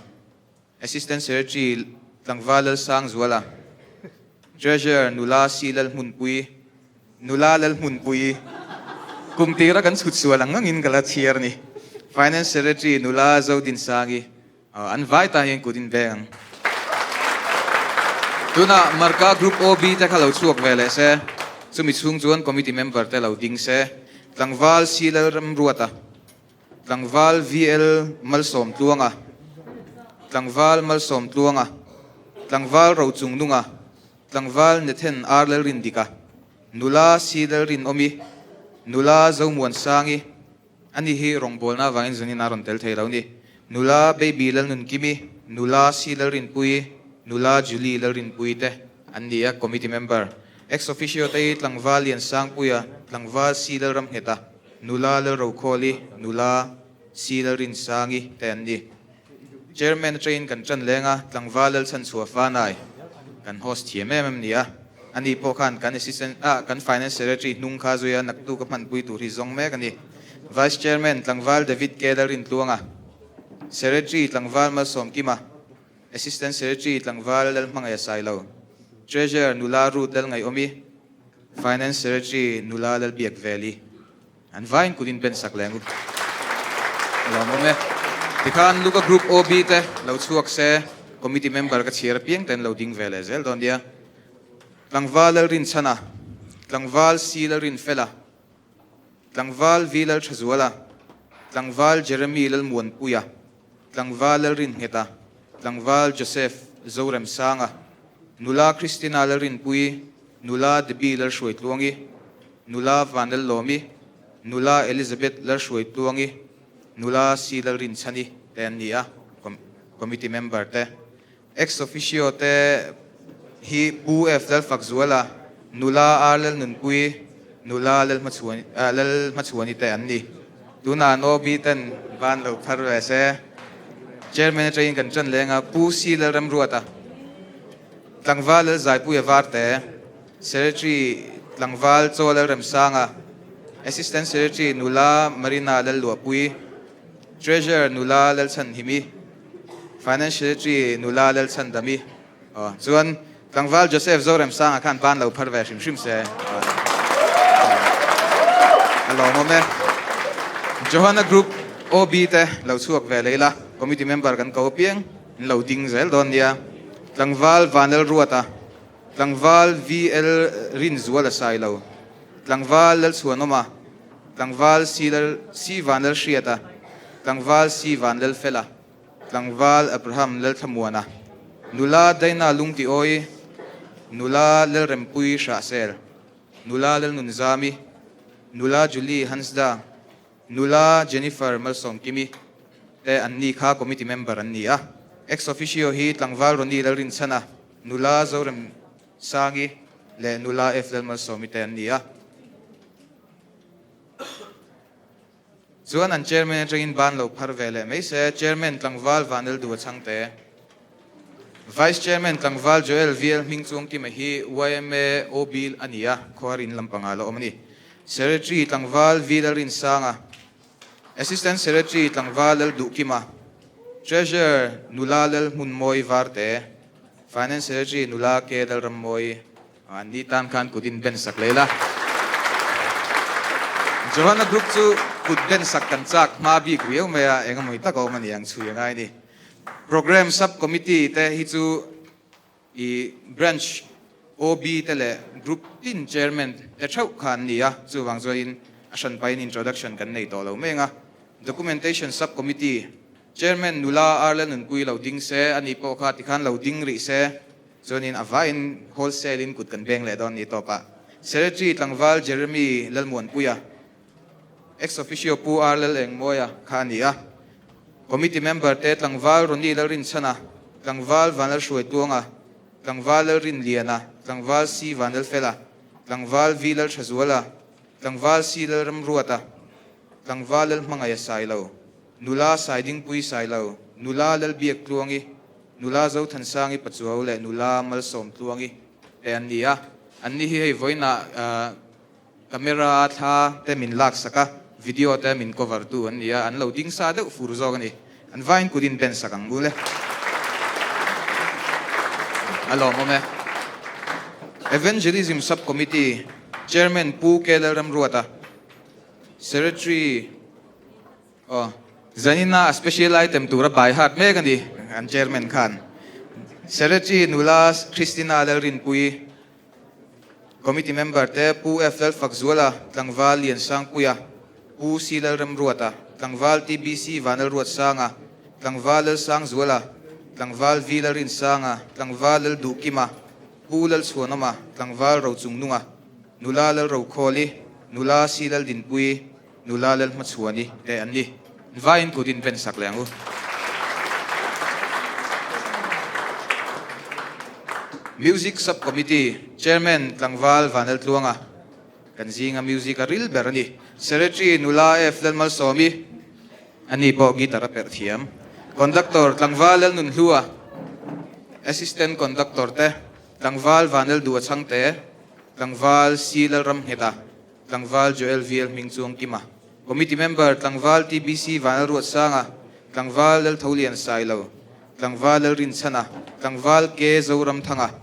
Assistant Secretary Tlangval Lalsangzuala, Treasurer Nula C Lalhmunpuii, Nula Lalhmunpuii, kum tira kan chhut sual ang angin ka la chhiar a ni. Finance Secretary Nula Zodinsangi, an vai tan hian kut in veng ang. Tunah Marka Group OB te kha lo chhuak ve leh se, chumi chhung chuan Committee member te lo ding se, Tlangval C Lalramruata, Tlangval VL Malsawmtluanga, Tlangval Malsawmtluanga, Tlangval Rochungnunga, Tlangval Nathan R Lalrindika, Nula C Lalrinawmi, Nula Zomuansangi, ani hi rawngbawlna avangin zanin a rawn tel thei lo ni, Nula Baby Lalnunkimi, Nula C Lalrinpuii, Nula Julie Lalrinpuii te an ni a, Committee Member, Ex Officio te hi Tlangval Liansangpuia, Tlangval C Lalramngheta, Nula Lalrokhawli, Nula C Lalrinsangi te an ni. Chairman atangin kan tan leng a, tlangval Lalchhanchhuah Fanai kan host thiam em em ni a. Ani pawh khan kan assistant ah kan finance secretary hnung kha zui a, naktuk a hmanpui tur hi zawng mek a ni. Vice Chairman tlangval David K Lalrintluanga, Secretary tlangval Malsawmkima, Assistant Secretary tlangval Lalhmangaia Sailo, Treasurer Nula Ruth Lalngaihawmi, Finance Secretary Nula Lalbiakveli an vaiin kut in pen sak leh ang u. A lawmawm e. Tikhan Luka Group OB te lo chhuak se, Committee member ka chhiar apiang te an lo ding ve leh zel dawn nia. Tlangval Lalrinchhana, Tlangval C Lalrinfela, Tlangval V Lalthazuala, Tlangval Jeremy Lalmuanpuia, Tlangval Lalringheta, Tlangval Joseph Zoremsanga, Nula Christina Lalrinpuii, Nula Debbie Lalhruaitluangi, Nula Vanlallawmi, Nula Elizabeth Lalhruaitluangi, Nula C Lalrinchhani te an ni a, Committee member te. Ex officio te hi Pu F Lalfakzuala, Nula R Lalnunpuii, Nula Lalhmachhuani te an ni. Tunah an OB ten van lo phar ve se. Chairman atangin kan tan leng a, Pu C Lalramruata, Tlangval Lalzaipuia Varte, Secretary Tlangval Chaw Lalremsanga, Assistant Secretary Nula Marina Lalluahpuii, Treasurer Nula Lalchhanhimi, Finance Secretary Nula Lalchhandami aw chuan tlangval Joseph Zoremsanga khan ban lo phar ve hrim hrim se a lawmawm e. Johana Group OB te lo chhuak ve leh ila Committee member kan ko apiang an lo ding zel dawn nia. Tlangval Vanlalruata, Tlangval VL Rinzuala Sailo, Tlangval Lalchhuanawma, Tlangval C Lal C Vanlalhriata, Tlangval C Vanlalfela, Tlangval Abraham Lalthlamuana, Nula Daina Lungtiawi, Nula Lalrempui Hrahsel, Nula Lalnunzami, Nula Julie Hansda, Nula Jennifer Malsawmkimi te an ni kha committee member an ni a. Ex officio hi Tlangval Ronnie Lalrinchhana, Nula Zoremsangi leh Nula F Lalmalsawmi te an ni a. Chuan an chairman atangin ban lo phar ve leh mai se, Chairman tlangval Vaneldu a chhang te. Vice Chairman tlangval Joel VL Hmingchungkima hi yma OB a ni a, khuar in lampangah la awm a ni. Secretary tlangval V Lalrinsanga, Assistant Secretary tlangval Lalduhkima, Treasurer Nula Lalhmunmawi Varte, Finance Secretary Nula K Lalrammawi. An ni tan khan kut in ben sak leh la. Johanna group chu kut ben sak kan chak hma bik riau mai a, eng emaw tak a awm a ni ang chhui a ngai a ni. Programme sub committee te hi chu i branch OB te leh group tin chairman te theuh kha an ni a, chuvang chuanin a hranpain introduction kan nei tawh lo mai ang a. Documentation sub committee chairman nula Arla Nunpui lo ding se, ani pawh kha tikhan lo ding rih se. Chuanin a vaiin wholesale in kut kan beng leh dawn ni tawp ah. Secretary tlangval Jeremy Lalmuanpuia, Ex Officio Pu R Lalengmawia kha a ni a. Committee member te tlangval Ronnie Lalrinchhana, tlangval Vanlalhruaitluanga, tlangval Lalrinliana, tlangval C Vanlalfela, tlangval V Lalthazuala, tlangval C Lalramruata, tlangval Lalhmangaia Sailo, nula Saidingpui Sailo, nula Lalbiaktluangi, Nula Zothansangi Pachuau leh Nula Malsawmtluangi te an ni a. An ni hi hei vawiinah camera thla te min laksak a, video te min cover tu an ni a, an lo ding sa deuh fur zawk a ni. An vaiin kut in ben sak ang mul e. A lawmawm e. Evangelism Sub Committee Chairman Pu K Lalramruata, Secretary Aw, zanina a special item tura by heart mek a ni an Chairman khan. Secretary nula Christina Lalrinpuii, Committee member te Pu F Lalfakzuala, Tlangval Liansangpuia, Pu C Lalremruata, Tlangval TBC Vanlalruatsanga, Tlangval Lalsangzuala, Tlangval V Lalrinsanga, Tlangval Lalduhkima, Pu Lalchhuanawma, Tlangval Rochungnunga, Nula Lalrokhawli, Nula C Laldinpuii, Nula Lalhmachhuani te an ni. Vaiin kut in ven sak leh ang u. Music Sub Committee Chairman Tlangval Vanlaltluanga kan zinga music a ril ber a ni. Secretary Nula F Lalmalsawmi a ni pawh guitar a perh thiam. Conductor Tlangval Lalnunhlua, Assistant Conductor te Tlangval Vanlalduha Chhangte, Tlangval C Lalramngheta, Tlangval Joel VL Hmingchuangkima, Committee Member Tlangval TBC Vanlalruatsanga, Tlangval Laltholian Sailo, Tlangval Lalrinchhana, Tlangval K Zoramthanga,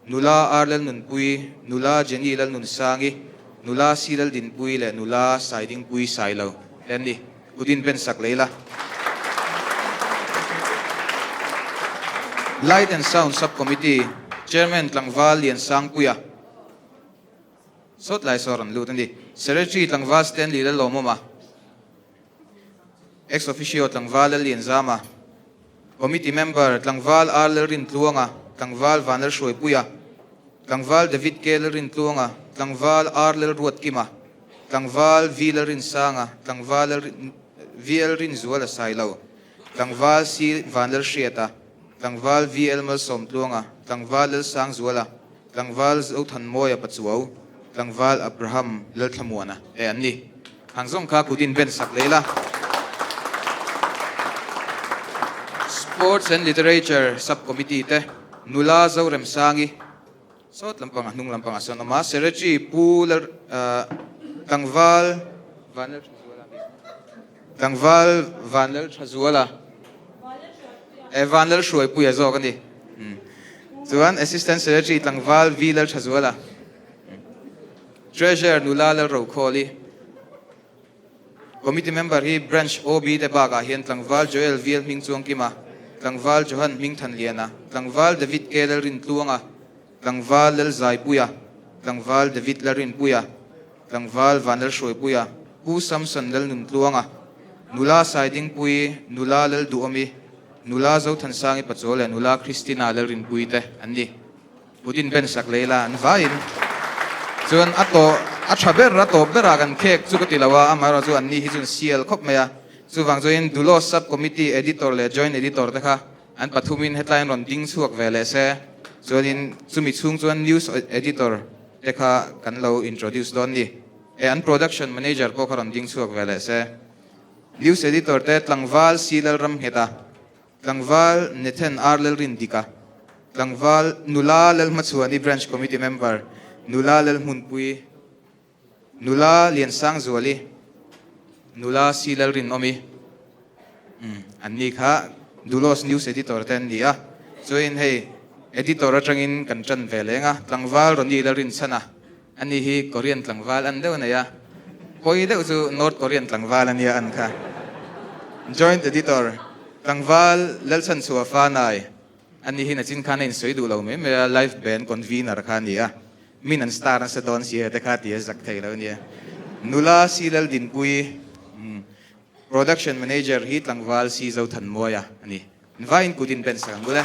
Nula R Lalnunpui, Nula Jenny Lalnunsangi, Nula C Laldinpui leh Nula Saidingpui Sailo te an ni. Kut in pen sak lei la. Light and Sound Sub-Committee Chairman Tlangval Liansangpuia, Sawt lai saw rawn lut a ni. Secretary tlangval Stanley Lalawmawma, Ex Officio tlangval Lallianzama, Committee Member tlangval R Lalrintluanga, tlangval Vanlalhruaipuia, tlangval David K Lalrintluanga, tlangval R Lalruatkima, tlangval V Lalrinsanga, tlangval VL Rinzuala Sailo, tlangval C Vanlalhriata, tlangval VL Malsawmtluanga, tlangval Lalsangzuala, Tlangval Zothanmawia Pachuau, Tlangval Abraham Lalthlamuana te an ni. Hang zawng kha kut in ben sak leh ila. Sports and Literature Sub-Committee te Nula Zoremsangi, sawt lampanga hnung lampangah sawn awm a, Secretary Pu Lal Tlangval Vanlalthazuala a ni. Tlangval Vanlalthazuala eh Vanlalhruaipuia zawk a ni. Chuan Assistant Secretary Tlangval V Lalthazuala, Treasurer Nula Lalrokhawli, Committee Member hi Branch OB te bakah hian Tlangval Joel VL Hmingchuangkima, Tlangval Johan Hmingthanliana, Tlangval David K Lalrintluanga, Tlangval Lalzaipuia, Tlangval David Lalrinpuia, Tlangval Vanlalhruaipuia, Pu Samson Lalnuntluanga, Nula Saidingpuii, Nula Lalduhawmi, Nula Zothansangi Pachawl leh Nula Christina Lalrinpuii te an ni. Kut in ben sak leh ila an vaiin chuan a tawh a tha ber a tawp berah kan khek chu ka ti lo a, amaherawh chu an ni hi chuan sial khawp mai a. Chuvang chuan Dulo Sub Committee Editor leh Joint Editor te kha an pathumin hetlaiin rawn ding chhuak ve leh se chuanin chumi chhung chuan News Editor te kha kan lo introduce dawn ni. E an Production Manager pawh kha rawn ding chhuak ve leh se. News Editor te Tlangval C Lalramngheta, Tlangval Nathan R Lalrindika, Tlangval Nula Lalhmachhuani Branch Committee Member Nula Lalhmunpui, Nula Liansangzuali, Nula C Lalrinawmi, umm an ni kha Dulos News Editor te an ni a, chuain hei Editor atangin kan tan ve leng a, Tlangval Ronnie Lalrinchhana, Ani hi Korean tlangval an deuh a nei a, pawi deuh chu North Korean tlangval a nia an kha. Joint Editor, Tlangval Lalchhanchhuah Fanai, ani hi nachin khan a insawi duh lo mai mai a, Live Band Convener kha a ni a, min an star nasa dawn sia te kha ti a zak thei lo a nia. Nula Si Laldinpuii, Production Manager hi Tlangval Si Zothanmuaia a ni. Vai in kut in ben sak ang bul e.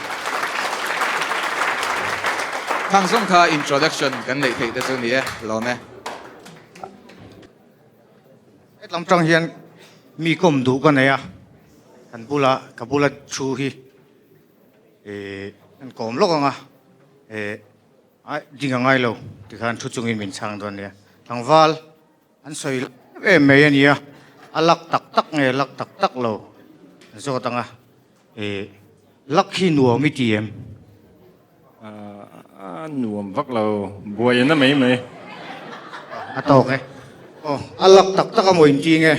Khang zawng kha introduction kan neih theih te chu ni e, lawm e. Hetlam tang hian mi kawm duh ka nei a, kan bula ka bula thu hi eh an kawm lawk ang a, eh ai ding a ngai lo tikhan thu chungin min chhang dawn nia. Tlangval An sawi em em mai a nia, a lak tak tak nge lak tak tak lo zawt anga ih Lak hi nuam i ti em? A nuam vak lo, buai na mai mai. A tawk e. Aw, a lak tak tak a maw inti nge?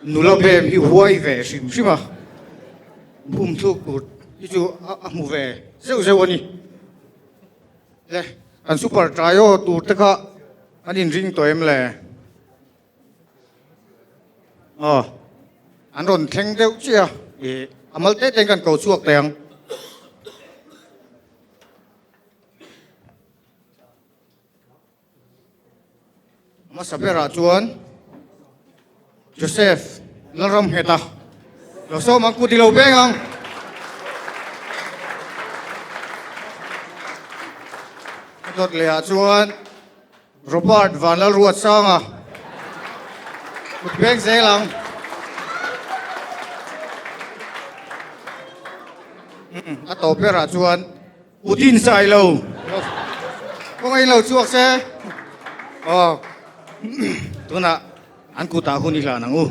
Nula bem hi huai ve hrim hrim a, bum thluk tur hi chu a hmu ve zeuh zeuh a ni. Le, kan super trio tur te kha an inring tawh em le? Aw, an rawn thleng deuh chiah a, ih a mal te tein kan ko chhuak teh ang. A hmasa berah chuan Joseph Lalramngheta lo sawm ang, kut i lo beng ang. A dawt lehah chuan Robert Vanlalruatsanga kut beng zel ang. A tawp berah chuan Putin sai lo. Kawngaiin lo chhuak se. Aw. Tunah an kutah hun i hlan ang u.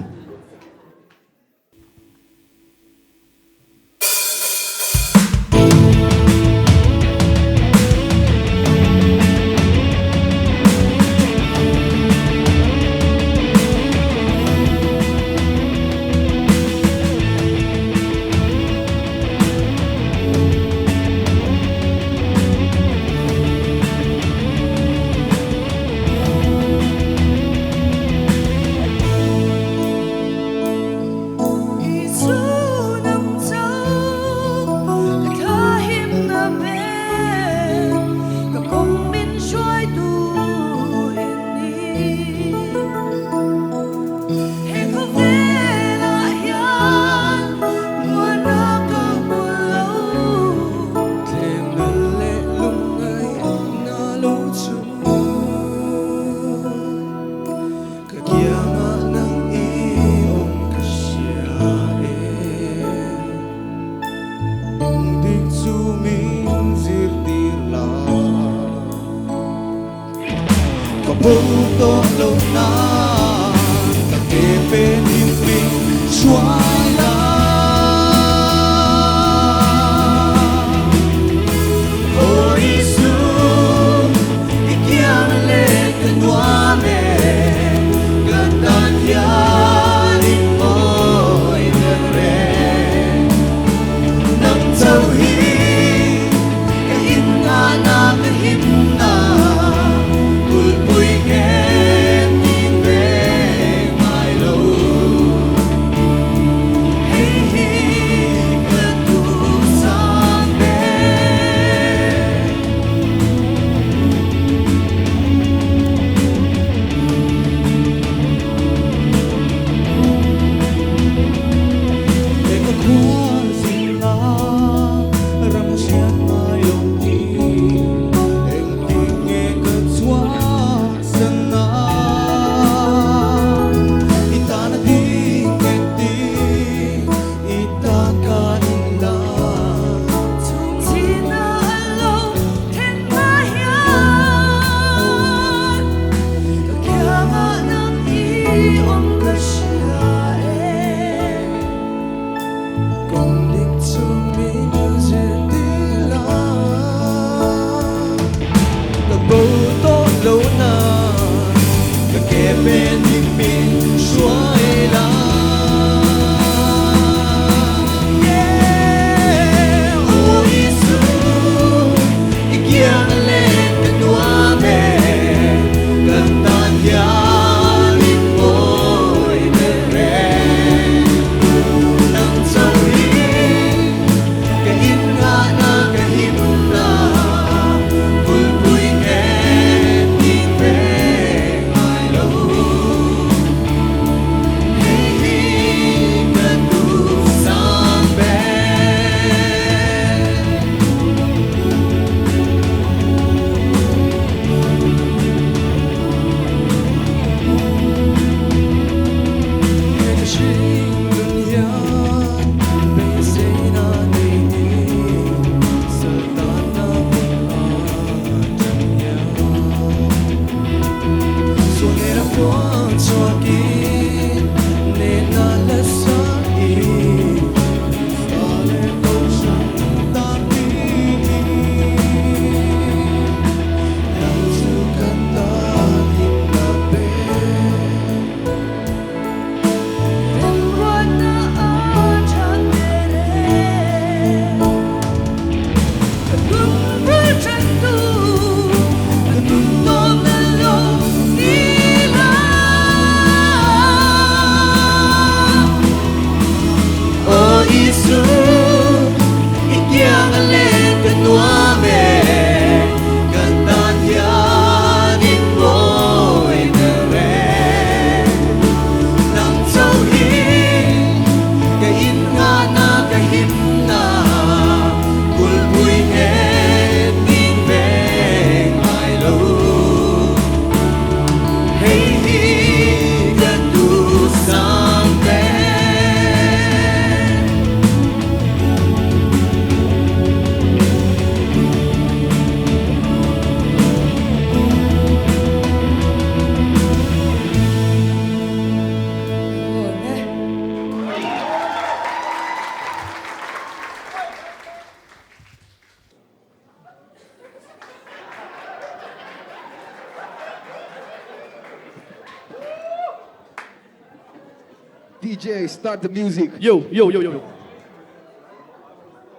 DJ start the music. Yo yo yo yo yo.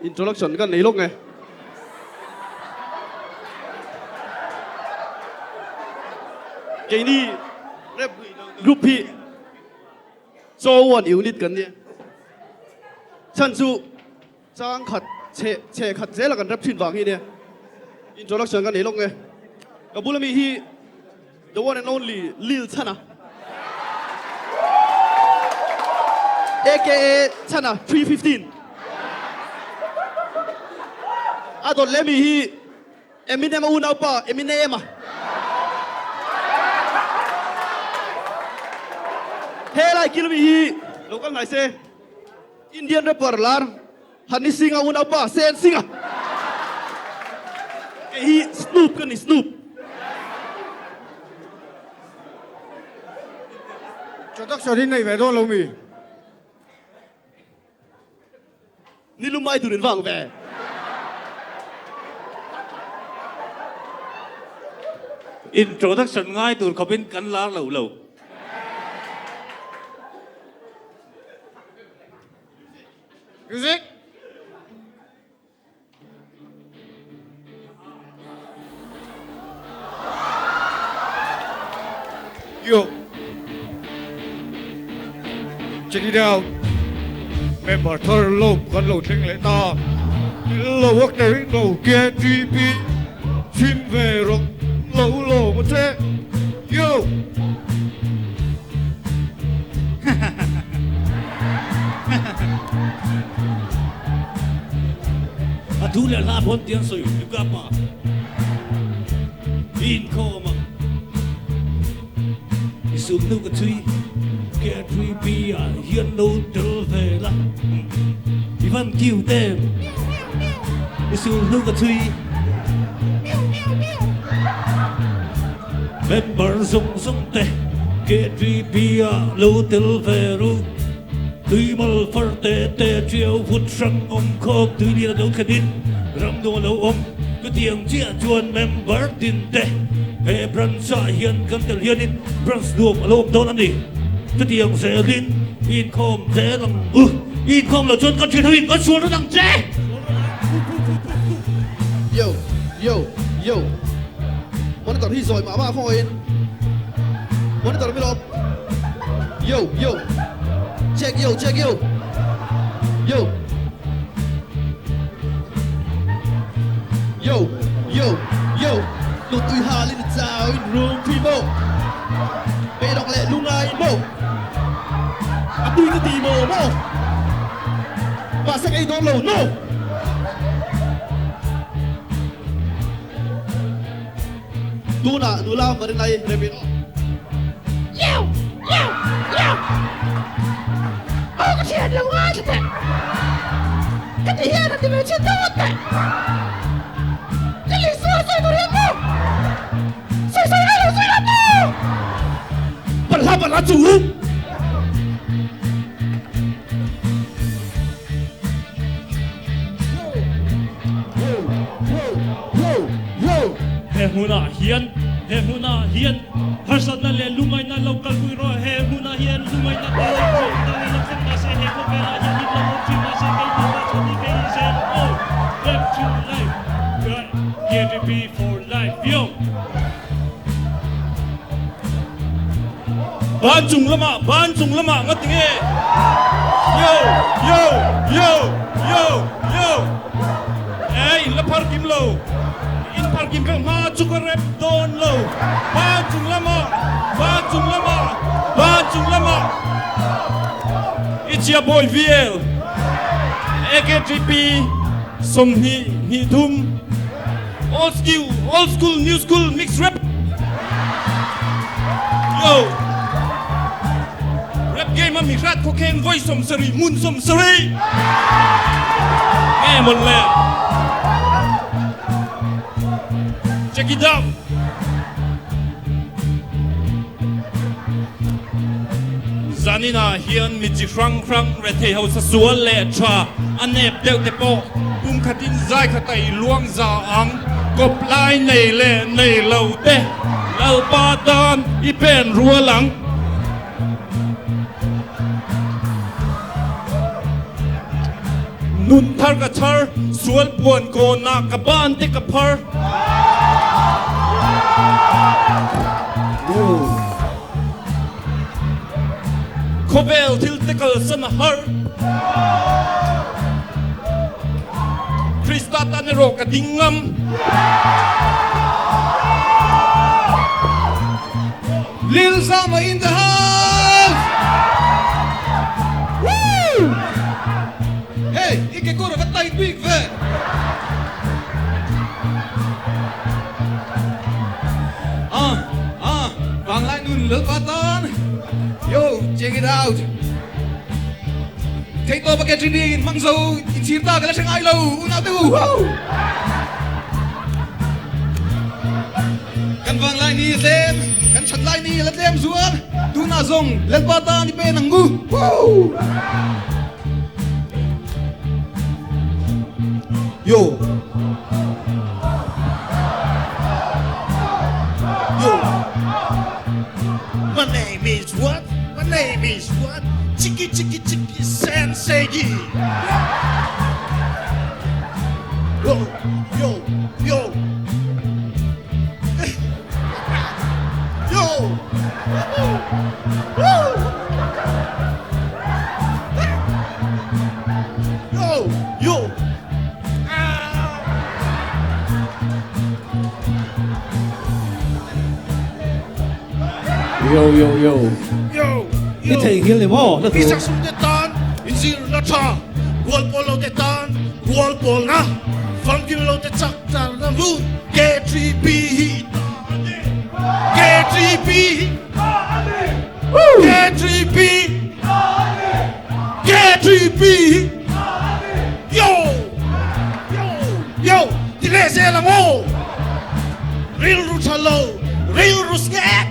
Introduction kan nei lawk nge. Keini rap group hi Chaw one unit kan nia. Chhan chu chang khat chhe chhe khat zela kan rap thin vang hi nia. Introduction kan nei lawk nge. Ka bula mi hi the one and only Lil Chhana aka Chhana 315. A dawt leh mi hi Eminem a unaupa Eminem a. Helai kilmi hi lo kal ngai se Indian rapper lar Honey Singh a unaupa Sen Singh a. Kei hi Snoop ka ni Snoop. Introduction hi nei ve dawn lo mi? Ni lumai tur in vang ve. Introduction ngai tur khawpin kan lar lo lo. Music. Yo Check it out Member thar lo kan lo thleng leh ta Lo work te ring lo KTP Chim ve rawk lo lo maw che Yo A thu leh hla pawn tiang sawi Luka pa i inkhawm a, i sum nu ka chhui KTP ah hian lo tel ve la, i van cute em, i sum nu ka chhui Member zawng zawng te KTP ah lo tel ve ru. Tui mal far te te ṭiau vut hrang awm khawm tui lian a lo thlen in ram nuam a lo awm. Chutiang chiah chuan member tin te he branch ah hian kan tel hian in branch nuam a lo awm dawn a ni. Chutiang zel in i inkhawm zel ang u. I inkhawm loh chuan kan ṭhian ho in kan sual rawt ang che. Yo yo yo Monitor hi zawi mah mah khawngaih in Monitor mi lawm. Yo yo Check yo check yo Yo Yo yo yo Lut ui hal in chau in room phi mo Pe dawk leh lungai in mo A tui ka ti mo mo Mahse ka ei dawn lo no Tunah nula Marinai rem in aw. Iau! Iau! Iau! Aw ka thian lo ngai tha teh. Ka ti hian a ti ve chin dawt teh. Ka lei sual sawi tur hian maw? Sawi sawi ngai lo sawi lo maw? Balhla balhla chu! He hmunah hian, he hmunah hian harsatna leh lungaihna lo kalpui rawh. He hmunah hian lungaihna te lo thleng dang in lo thleng mahse he khawvelah hian in lo awm thin mahse kei tunah chuan i kei zel aw. Rap to life, KTP for life yo. Ban chung lamah, ban chung lamah nga ti nge? Yo, yo, yo, yo, yo. Eh, in la phar kim lo. In phar kim kal hma chu ka rep dawn lo. Ban chung lamah, ban chung lamah, ban chung lamah. It's your boy VL, AKTP 20 hnih thum. Old skill, old school, new school, mix rap. Yo. Rap game a mi hrat khaw kheng voi 70 mun 70. Nge mon le. Check it out. Zaninah hian mi chi hrang hrang rethei ho sasual leh tha a nep deuh te pawh pum khatin zai khata i luang za ang kawp lai nei leh nei lo te Lalpa tan i pen rual ang. Nun thar ka chhar, sual puan kawnah ka ban te ka phar. Khawvel thil te kalsan a har. Krista tan erawh ka ding ngam. Lil Zama in the house! Woo! Hey, i ke kawr a va tight bik ve! Ah, ah, vanglai nun Lalpa tan. Yo, check it out. Theihtawp a KGB in hmang zo, inchhir ta ka la hre ngai lo, unau te u. Woo! Kan vanglai ni a tlem, kan that lai ni a la tlem zual, tunah zawng Lalpa tan i pen ang u. Woo! Yo! Yo! My name is what? My name is what? Chiki chiki chiki sensei. Yo! Yo! Yo! Yo! Woo! Yo! Yo! Yo yo yo. Yo! I theihnghilh ni maw? La I sak sum te tan inzir la tha, rual pawl lo te tan rual pawl na, famkim lo te chak tar na hmun KTP hi ta a ni. KTP hi ta a ni. KTP ta a ni. KTP hi ta a ni. Yo! Yo! Yo! Ti leh zel ang aw! Rilru tha lo, rilru sket!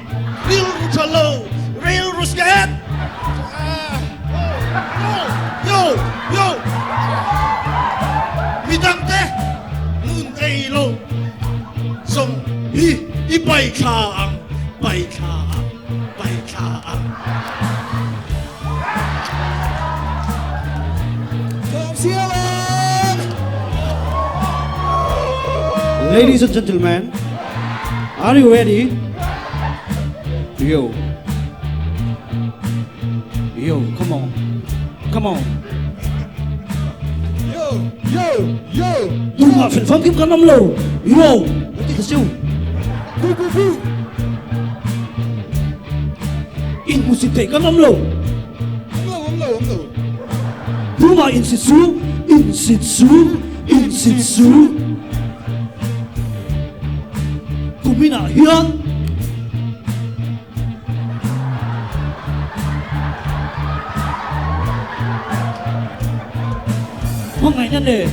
Rilru tha lo, rilru sket! Yo! Yo! Midang te nun ei lo zawng hi i pai thla ang, pai thla ang, pai thla ang. Ladies and gentlemen, are you ready? Yo. Yo, come on. Come on. Yo, yo, yo. Tumah hrilh famkim kan awm lo. Yo, ti kha siu. Bu bu bu. In hmusit theih kan awm lo. Awm lo, awm lo, awm lo. Tumah insit su, insit su, insit su. Kuminah hian. Hmangaihna leh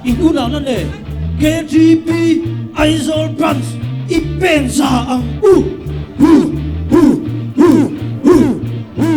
inunauhna leh KGP Aizawl Branch i pen za ang u! Hu! Hu! Hu! Hu! Hu!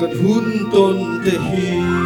Kan hun tawn te hi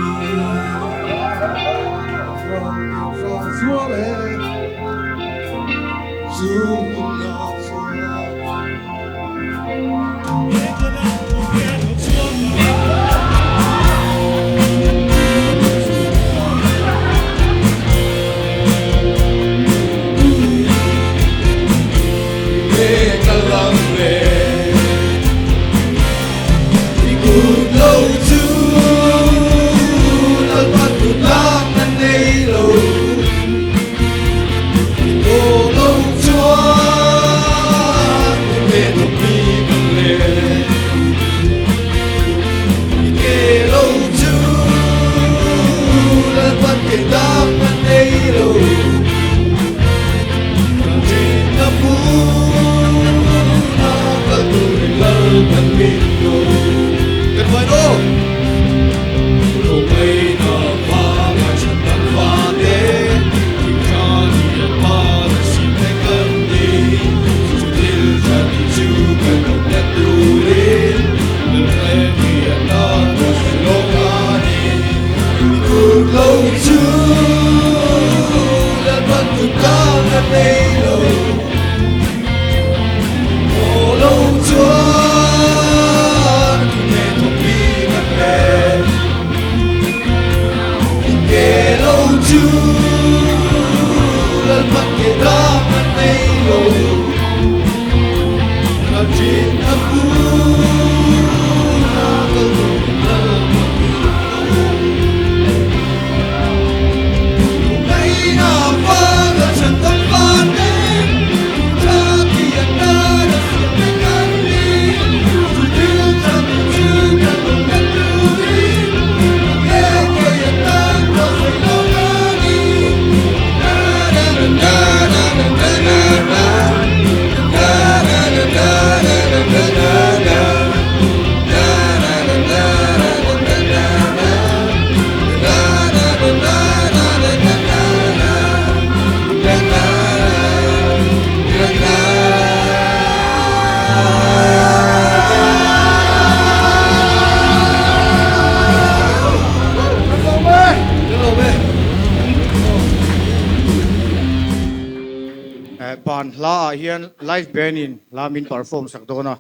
Ban hla ah hian live band in hla min perform sak dawn a,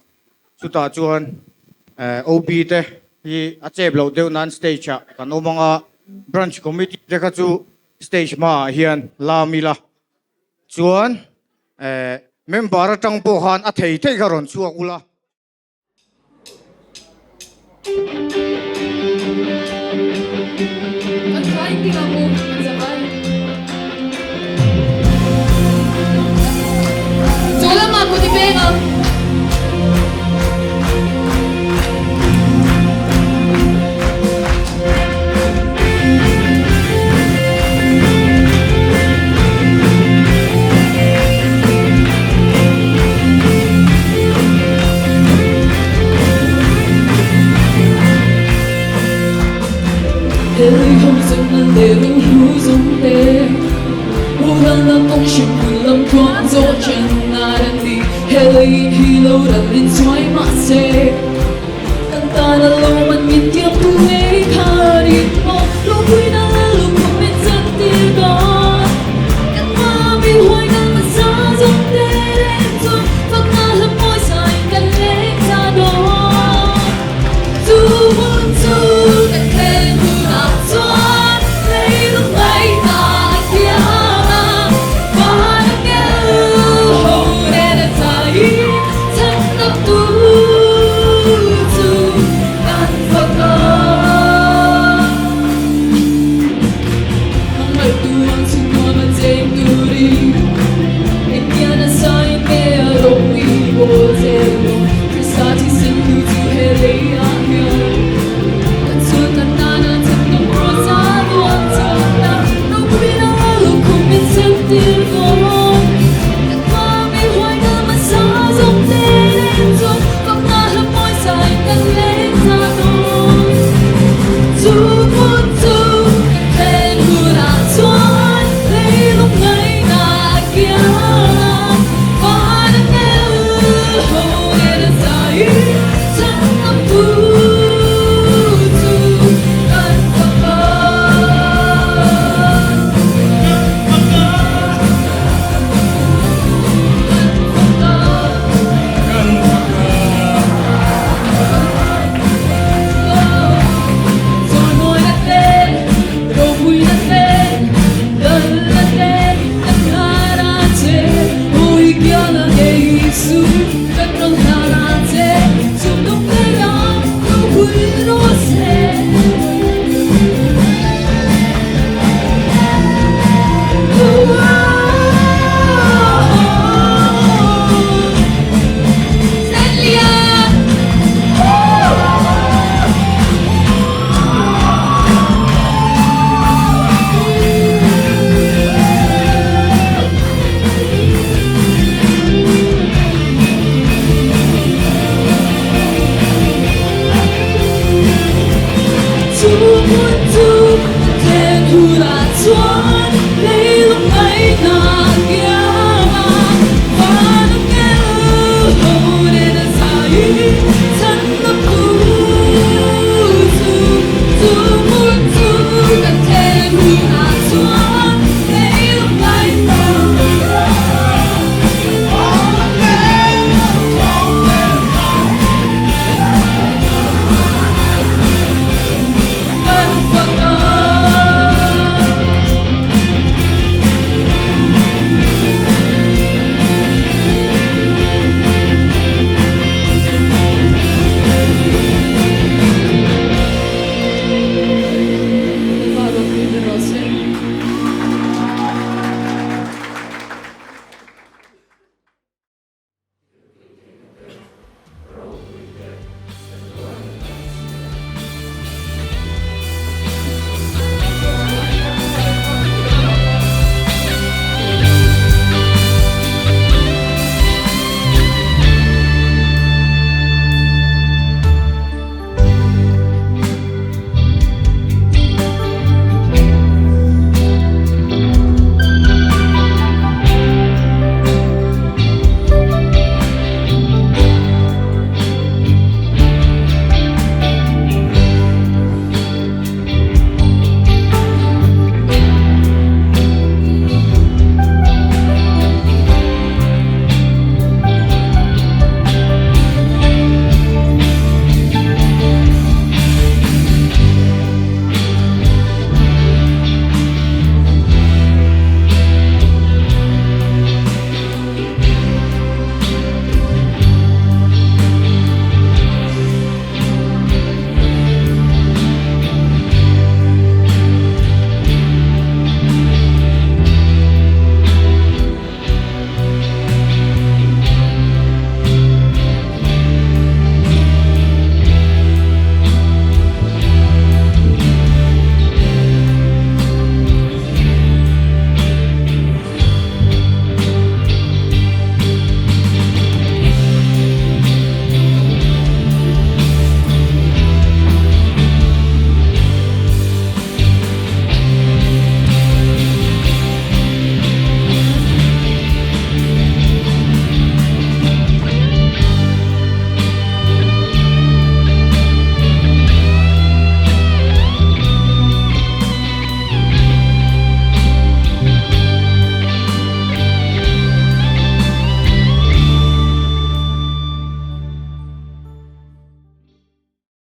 chutah chuan OB te hi a chep loh deuh nan stage ah kan awm ang a, branch committee te kha chu stage hmaah hian la mila chuan member atang pawh khan a thei thei kha rawn chhuak ula.